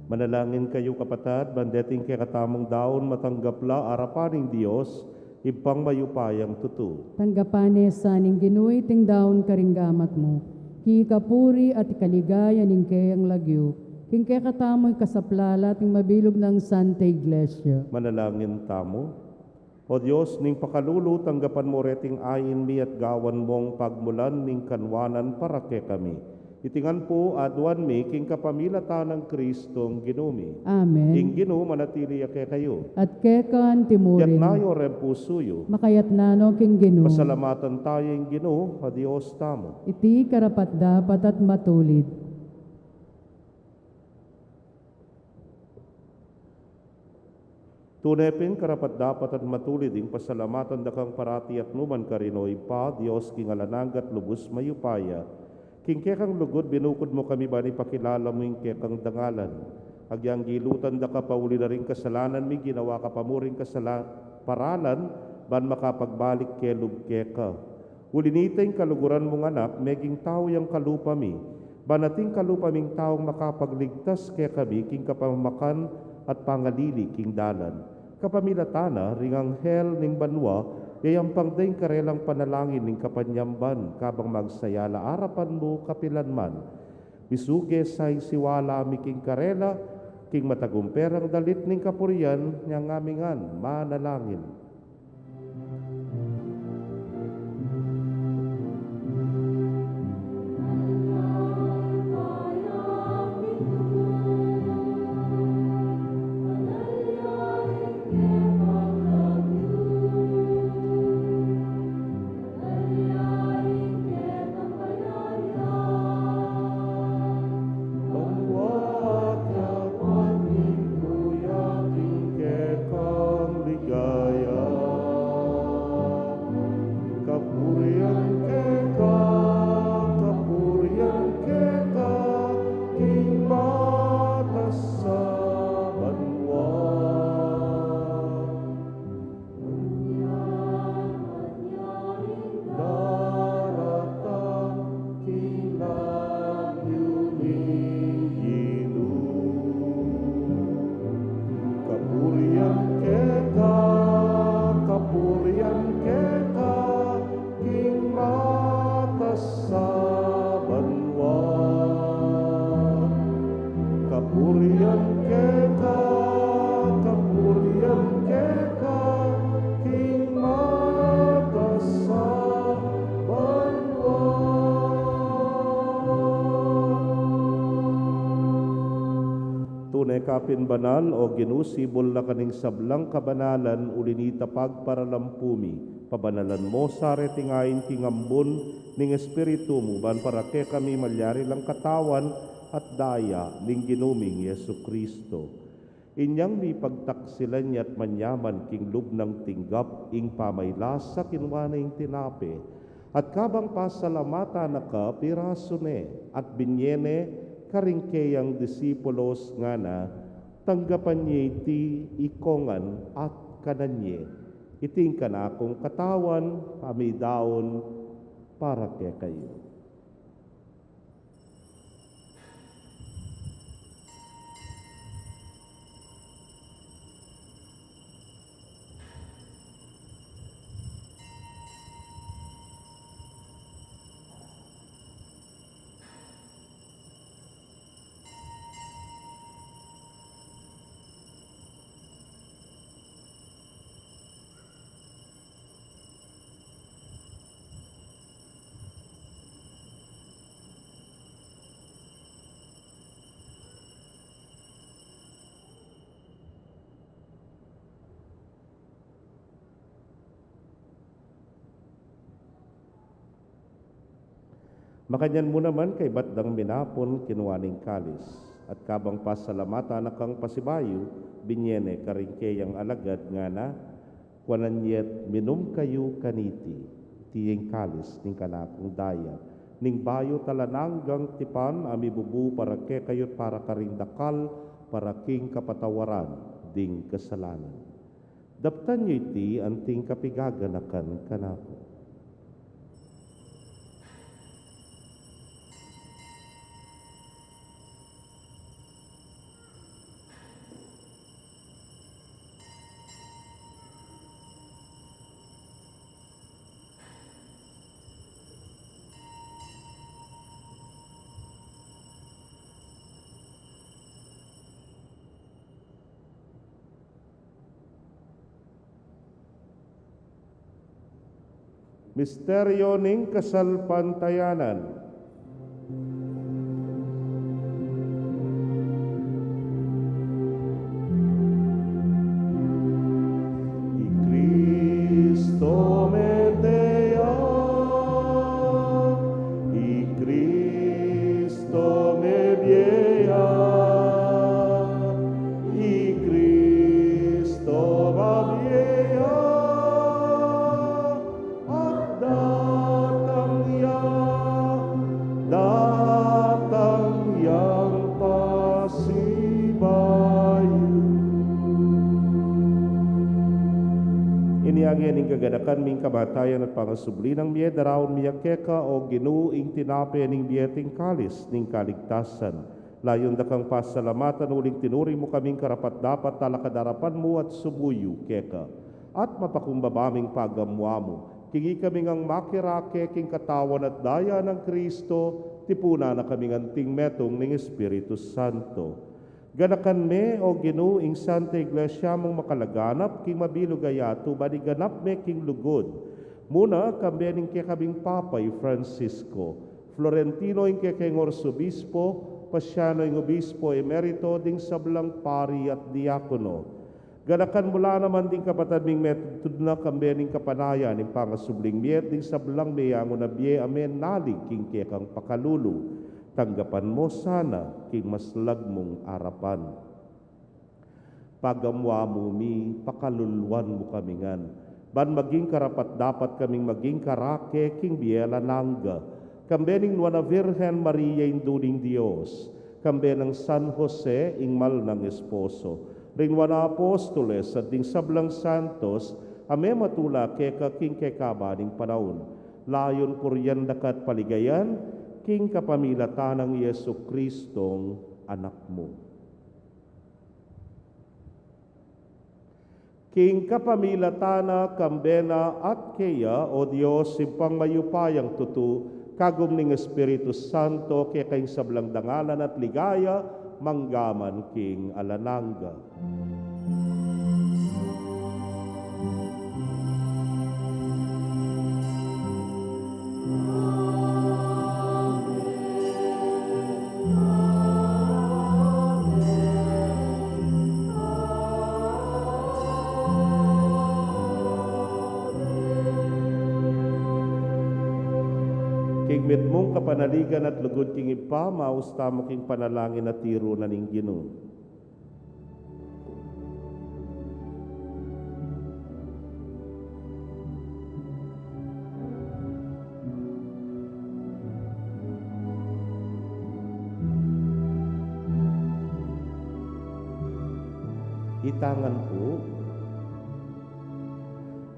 Manalangin kayu, kapatad, ban deting kekatamung daun matanggap la arapan ning Dios, Ibpang mayupayang tutu. Tanggapan ne sa ning Ginu iting daun karing gamat mu, king ikapuri at ikaligaya ning keyang lagyu, king kekatamu ing kasaplalan at ning mabilug nang Santa Iglesia. Manalangin tamu. O Dios ning pakalulu, tanggapan mu reting ain mi at gawan mung pagmulan ning kanwanan para kekami. Iti ngan pu aduan mi king kapamilatan nang Kristong Ginu mi. Amen. Ing Ginu manatili ya kekayu. At keka antimurin. Yatna yu reng pusu yu. Makayatna no king Ginu. Pasalamatan tamu ing Ginu a Dios tamu. Iti karapat-dapat at matulid. Tune pin karapat-dapat at matulid ing pasalamatan da kang parati at nukarin man, O Ibpa, Dios king alang angga at lubus mayupaya. King kekang lugud binukud mu kami ban ipakilala mu ing kekang dangalan. Agyang gilutan da ka pauli na ring kasalanan mi, ginawa ka pa mu ring kasala-, paralan, ban makapagbalik kelub keka. Uli na nita ing kaluguran mung Anak, meging tau yang kalupa mi, ban ating kalupa ming taung makapagligtas kekami king kapamakan at pangalili king dalan. Kapamilatan na ring anghel ning banua, yayampang da ing karelang panalangin ning kapanyamban, kabang magsayala arapan mu kapilan man. Misuge sa ing siwala mi king karela, king matagumperang dalit ning kapurian, nyang amingan manalangin. Banua at yawan ning kekang ligaya. Kapurian keka, kapurian keka, king batas a banua. Daratang king lagyu ning Ginu. Kapurian keka, kapurian keka, king batas a banua. Kapurian keka, kapurian keka, king batas a banua. Tune ka pin banal, O Ginu, sibul na ka ning sablang kabanalan, uli na nita pagparalampu mi. Pabanalan mu sa reting ain king ambun ning Espiritu mu, ban para kekami malyari lang katawan at daya ning Ginu ming Jesucristo. Inyang mipagtaksilan ya at manyaman king lub nang tinggap ing pamaylasa, kinua ne ing tinape, at kabang pasalamatan na ka, pirasu ne, at binye ne karing keyang disipulos, ngana: Tanggapan ye iti ikongan at kanan ye. Iti ing kanakung katawan, a midaun para kekayu. Makanyan mu naman, kaybat dang minapun, kinua ne ing kalis, at kabang pasalamatan na kang pasibayu, binye ne karing keyang alagad, ngana: Kuanan ye at minum kayu kaniti, iti ing kalis ning kanakung daya, ning bayu at alang anggang tipan, a mibubu para kekayu at para karing dakal, para king kapatawaran ding kasalanan. Daptan yu iti anting kapigaganakan kanaku. Misteryo ning kasalpantayanan. I Kristo mete ya, i Kristo mebie ya, i Kristo Ming kamatayan at pangasubli nang mie, daraun mi keka, o Ginu, ing tinape ning bie at ing kalis ning kaligtasan. Layun da kang pasalamatan uling tinuri mu kaming karapat-dapat talakad arapan mu at sumuyu keka. At mapakumbaba ming pagamuan mu, king ikami ngang makirake king katawan at daya nang Kristo, tipunan na kaming anting metung ning Espiritu Santo. Ganakan me, o Ginu, ing Santa Iglesia mung makalaganap king mabilug a yatu, ban iganap me king lugud. Muna, kambe ning kekaming Papa i Francisco, Florentino ing kekeng Arsobispo, Pasiano ing Obispo Emerito, ding sablang pari at diakono. Ganakan mu la naman ding kapatad ming metud na kambe ning kapanayan ning pangasubling mie at ding sablang meyangu na bie a menalig king kekang pakalulu. Tanggapan mu sana king maslag mung arapan. Pagamuan mu mi, pakaluluan mu kami ngan, ban maging karapat-dapat kaming maging karake king bie alang angga, kambe ning Nuan a Virgen Maria, Indu ning Dios, kambe nang San Jose, ing mal nang esposo, ring Nuan a Apostoles, at ding sablang santos a mematula keka king kekaban ning panaun. Layun purian da ka at paligayan king kapamilatan nang Jesucristong Anak mu. King kapamilatan na, kambe na, at keya, o Dios, Ibpang mayupayang tutu, kagum ning Espiritu Santo, keka ing sablang dangalan at ligaya, mangga man king alang angga. King mitmung kapanaligan at lugud king Ibpa, maus tamu king panalangin a tiru na ning Ginu. Itangan pu.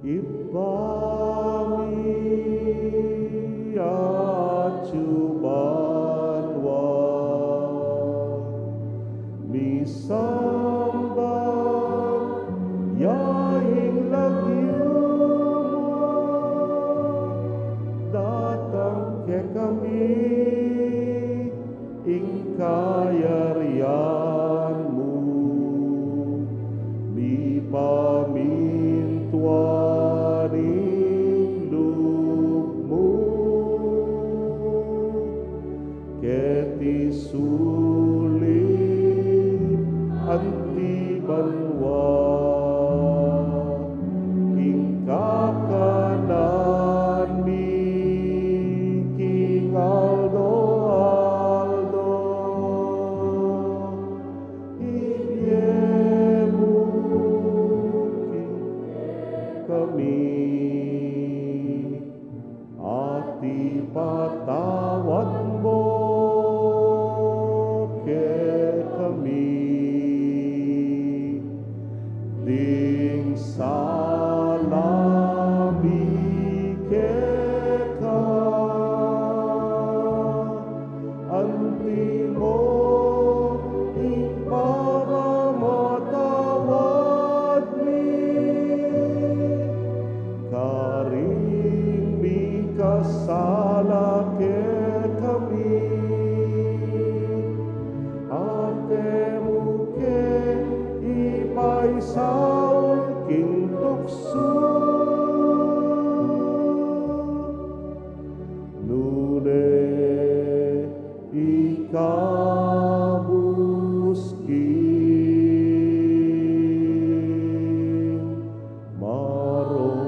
Ibpa mi atsu banua, misamban ya ing lagyu mu, datang kekami ing kayarian mu, mipamintuan ing lub mu keti sulip anti banua. Ing kakanan mi king aldo-aldo ibie mu kekami, at ipatawad mu kekami ding sala mi keka, anti mu ing pamamatawad mi karing mikasala kekami, at e mu ke ipaisaul king tuksu, nune ikabus king marok.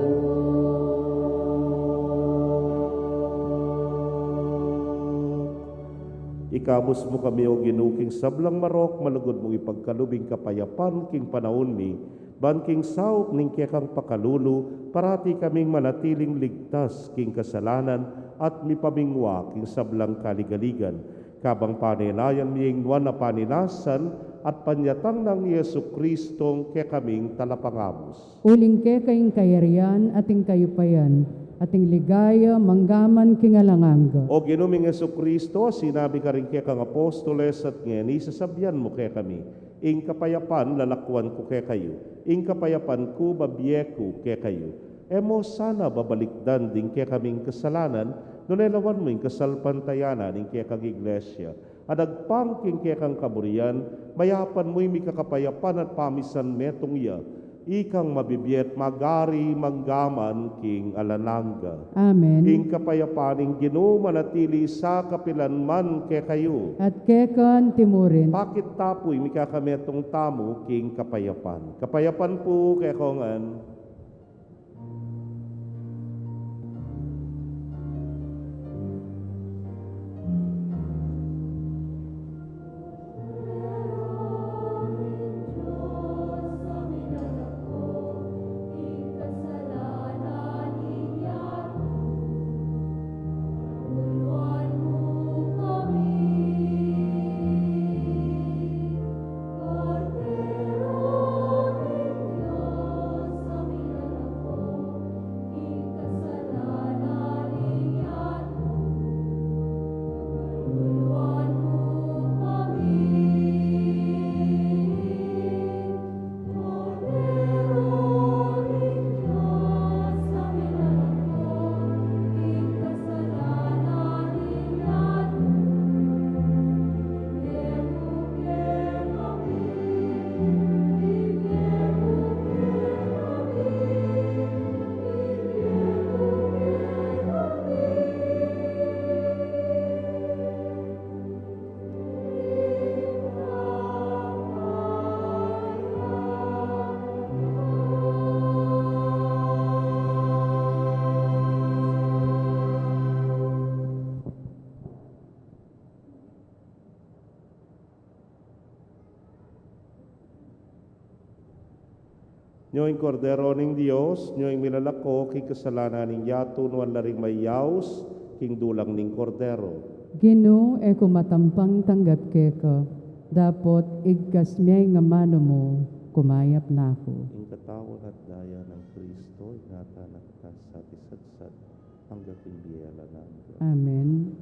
Ikabus mu kami, O Ginu, king sablang marok, malugud mung ipagkalub ing kapayapan king panaun mi, ban king saup ning kekang pakalulu, parati kaming manatiling ligtas king kasalanan at mipamingwa king sablang kaligaligan. Kabang panilayan mi ing nuan a paninasan at panyatang nang Jesucristo ing kekaming Talapangabus. Uling keka ing kayarian at ing kayupayan at ing ligaya mangga man king alang angga. O Ginu ming Jesucristo, sinabi karing kekang apostoles at ngeni sasabian mu kekami, ing kapayapan lalakwan ku kekayu, ing kapayapan ku babie ku kekayu. E mu sana babalikdan ding kekaming kasalanan, nune lawan mu ing kasalpantayanan ning kekang Iglesia. At agpang king kekang kaburian, mayapan mu ing mikakapayapan at pamisan metung ya, ikang mabibie at magari mangga man king alang angga. Amen. Ing kapayapan ning Ginu manatili sa kapilan man kekayu. At keka anti murin. Pakit ta pu ing mikakametung tamu king kapayapan. Kapayapan pu kekongan. Nyo ing Kordero ning Dios, nyo ing milalako king kasalanan ning yatu, nuan la ring mayaus king dulang ning Kordero. Ginu, e ku matampang tanggap keka, dapot igkas me ing amanu mu, kumayap na ku. Ing katawan at daya nang Kristo, ingatan na ka sa isatsat, angga king bie alang angga. Amen.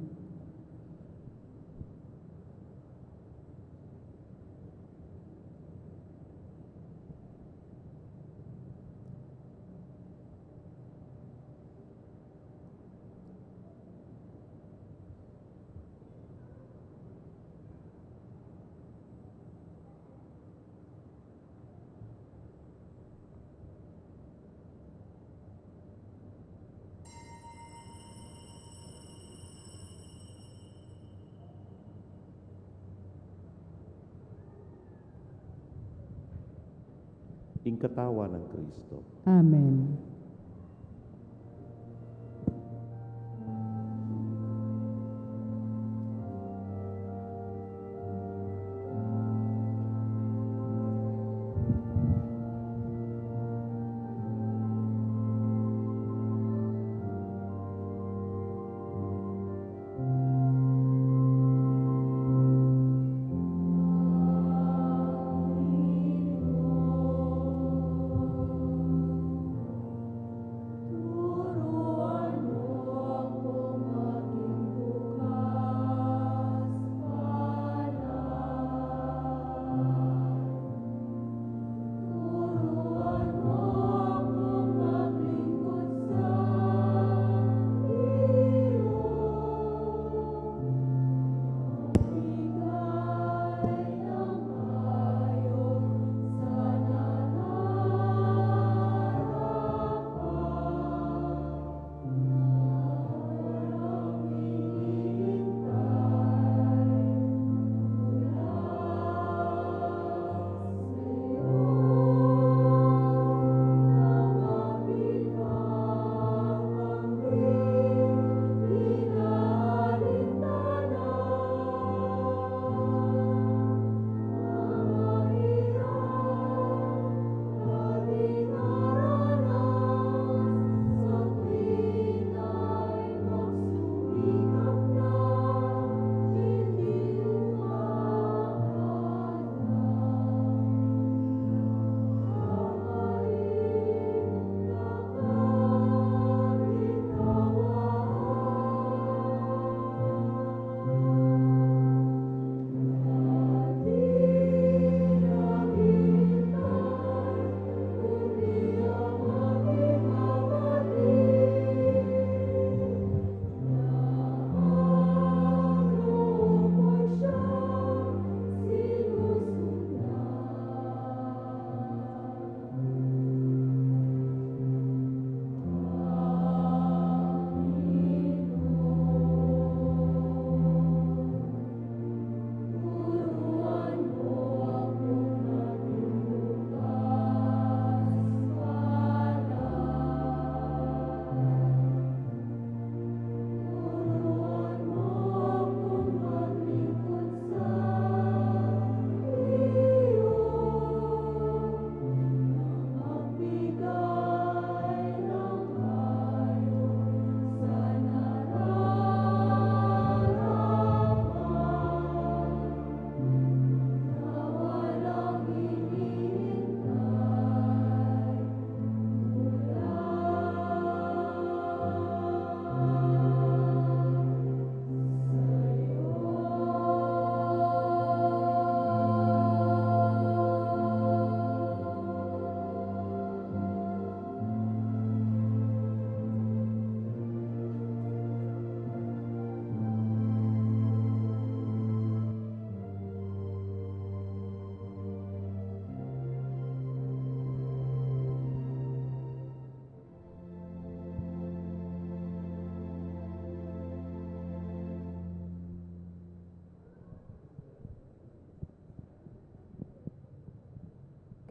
Ing katawan nang Kristo. Amen.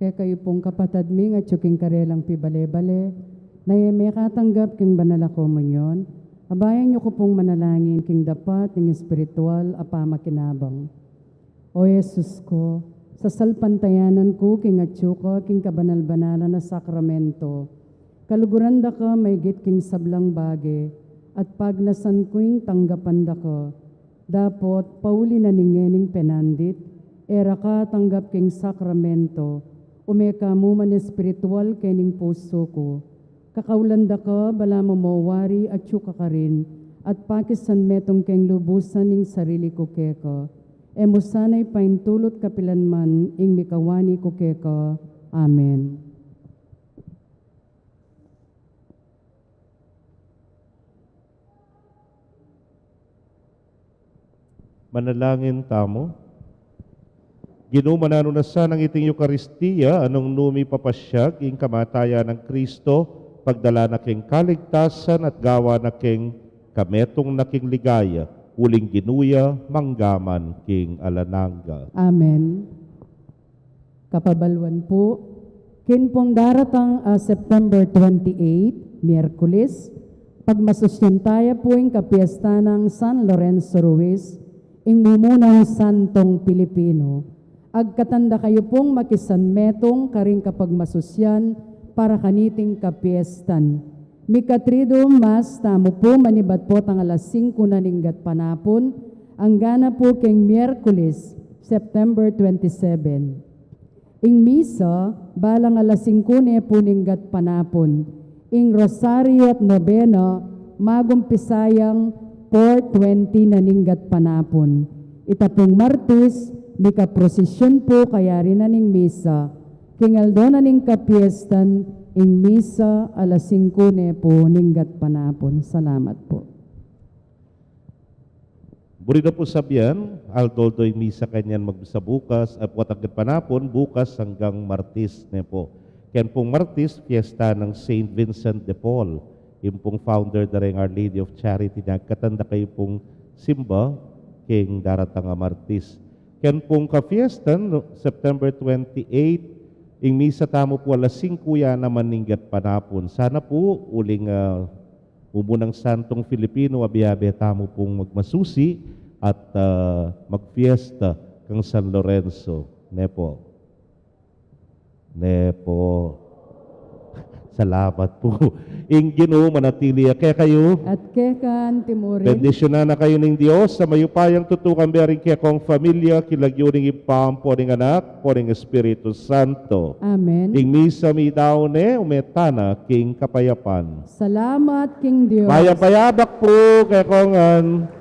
Kekayu pung kapatad mi, ngatsu king karelang pibale-bale, na e mekatanggap king banal a komunyon, abayan yu ku pung manalangin king dapat ning espiritual a pamakinabang. O Jesus ku, sasalpantayanan ku king atsu ka king kabanal-banalan a sakramento. Kaluguran da ka maigit king sablang bage, at pagnasan ku ing tanggapan da ka. Dapot, pauli na ning ngening penandit, e ra ka atanggap king sakramento, ume ka mu man espiritual kening pusu ku. Kakaulan da ka, balamu mo wari atsu ka karin, at pakisanmetung keng lubusan ing sarili ku keka. E mu sana ipaintulut kapilan man ing mikawani ku keka. Amen. Manalangin tamu. Ginu, mananu na sanang iting Eukaristia a nung nu mipapasyag ing kamatayan nang Kristo, pagdala na king kaligtasan at gawa na king kametung na king ligaya, uling Ginu ya, mangga man king alang angga. Amen. Kapabaluan pu, king pung daratang, ah, September twenty-eight, Miyerkules, pagmasusyan taya pu ing kapiestan nang San Lorenzo Ruiz, ing mumunang santong Pilipino. Agkatan da kayu pung makisanmetung karing kapagmasusyan para kaniting kapiestan. Mika-Triduum Mass tamu pu manibat potang alas singku na ning gatpanapun, angga na pu king Miyerkules, September twenty-seven. Ing misa, balang alas singku ne pu ning gatpanapun. Ing Rosario at Nobena, magumpisa yang four twenty na ning gatpanapun. Ita pung Martes, mika-prosesyon pu kayari na ning misa. King aldo na ning kapiestan, ing misa alas singku ne pu ning gatpanapun. Salamat pu. Buri da pu sabian, aldo-aldo ing misa kanyan magmisa bukas, ay, potang gatpanapun, bukas anggang Martes ne pu. Ken pung Martes, fiesta nang Saint Vincent de Paul. Ing pung founder da ring Our Lady of Charity, agkatan da kayu pung simba king daratang a Martes. Ken pung kapiestan, September twenty-eight, ing misa tamu pu alas singku ya naman ning gatpanapun. Sana pu, uling, ah, mumunang santong Filipino, abe-abe tamu pung magmasusi at, ah, magfiesta kang San Lorenzo. Ne pu. Ne pu. Salamat pu. Ing Ginu manatili ya kekayu. At keka anti mu rin. Bendisyunan na kayu ning Dios a mayupayang tutukan, bie ring kekong familia, king lagyu ning Ibpa, ampo ning Anak, ampo ning Espiritu Santo. Amen. Ing misa meyari ne, ume tana king kapayapan. Salamat king Dios. Mayap a abak pu kekongan.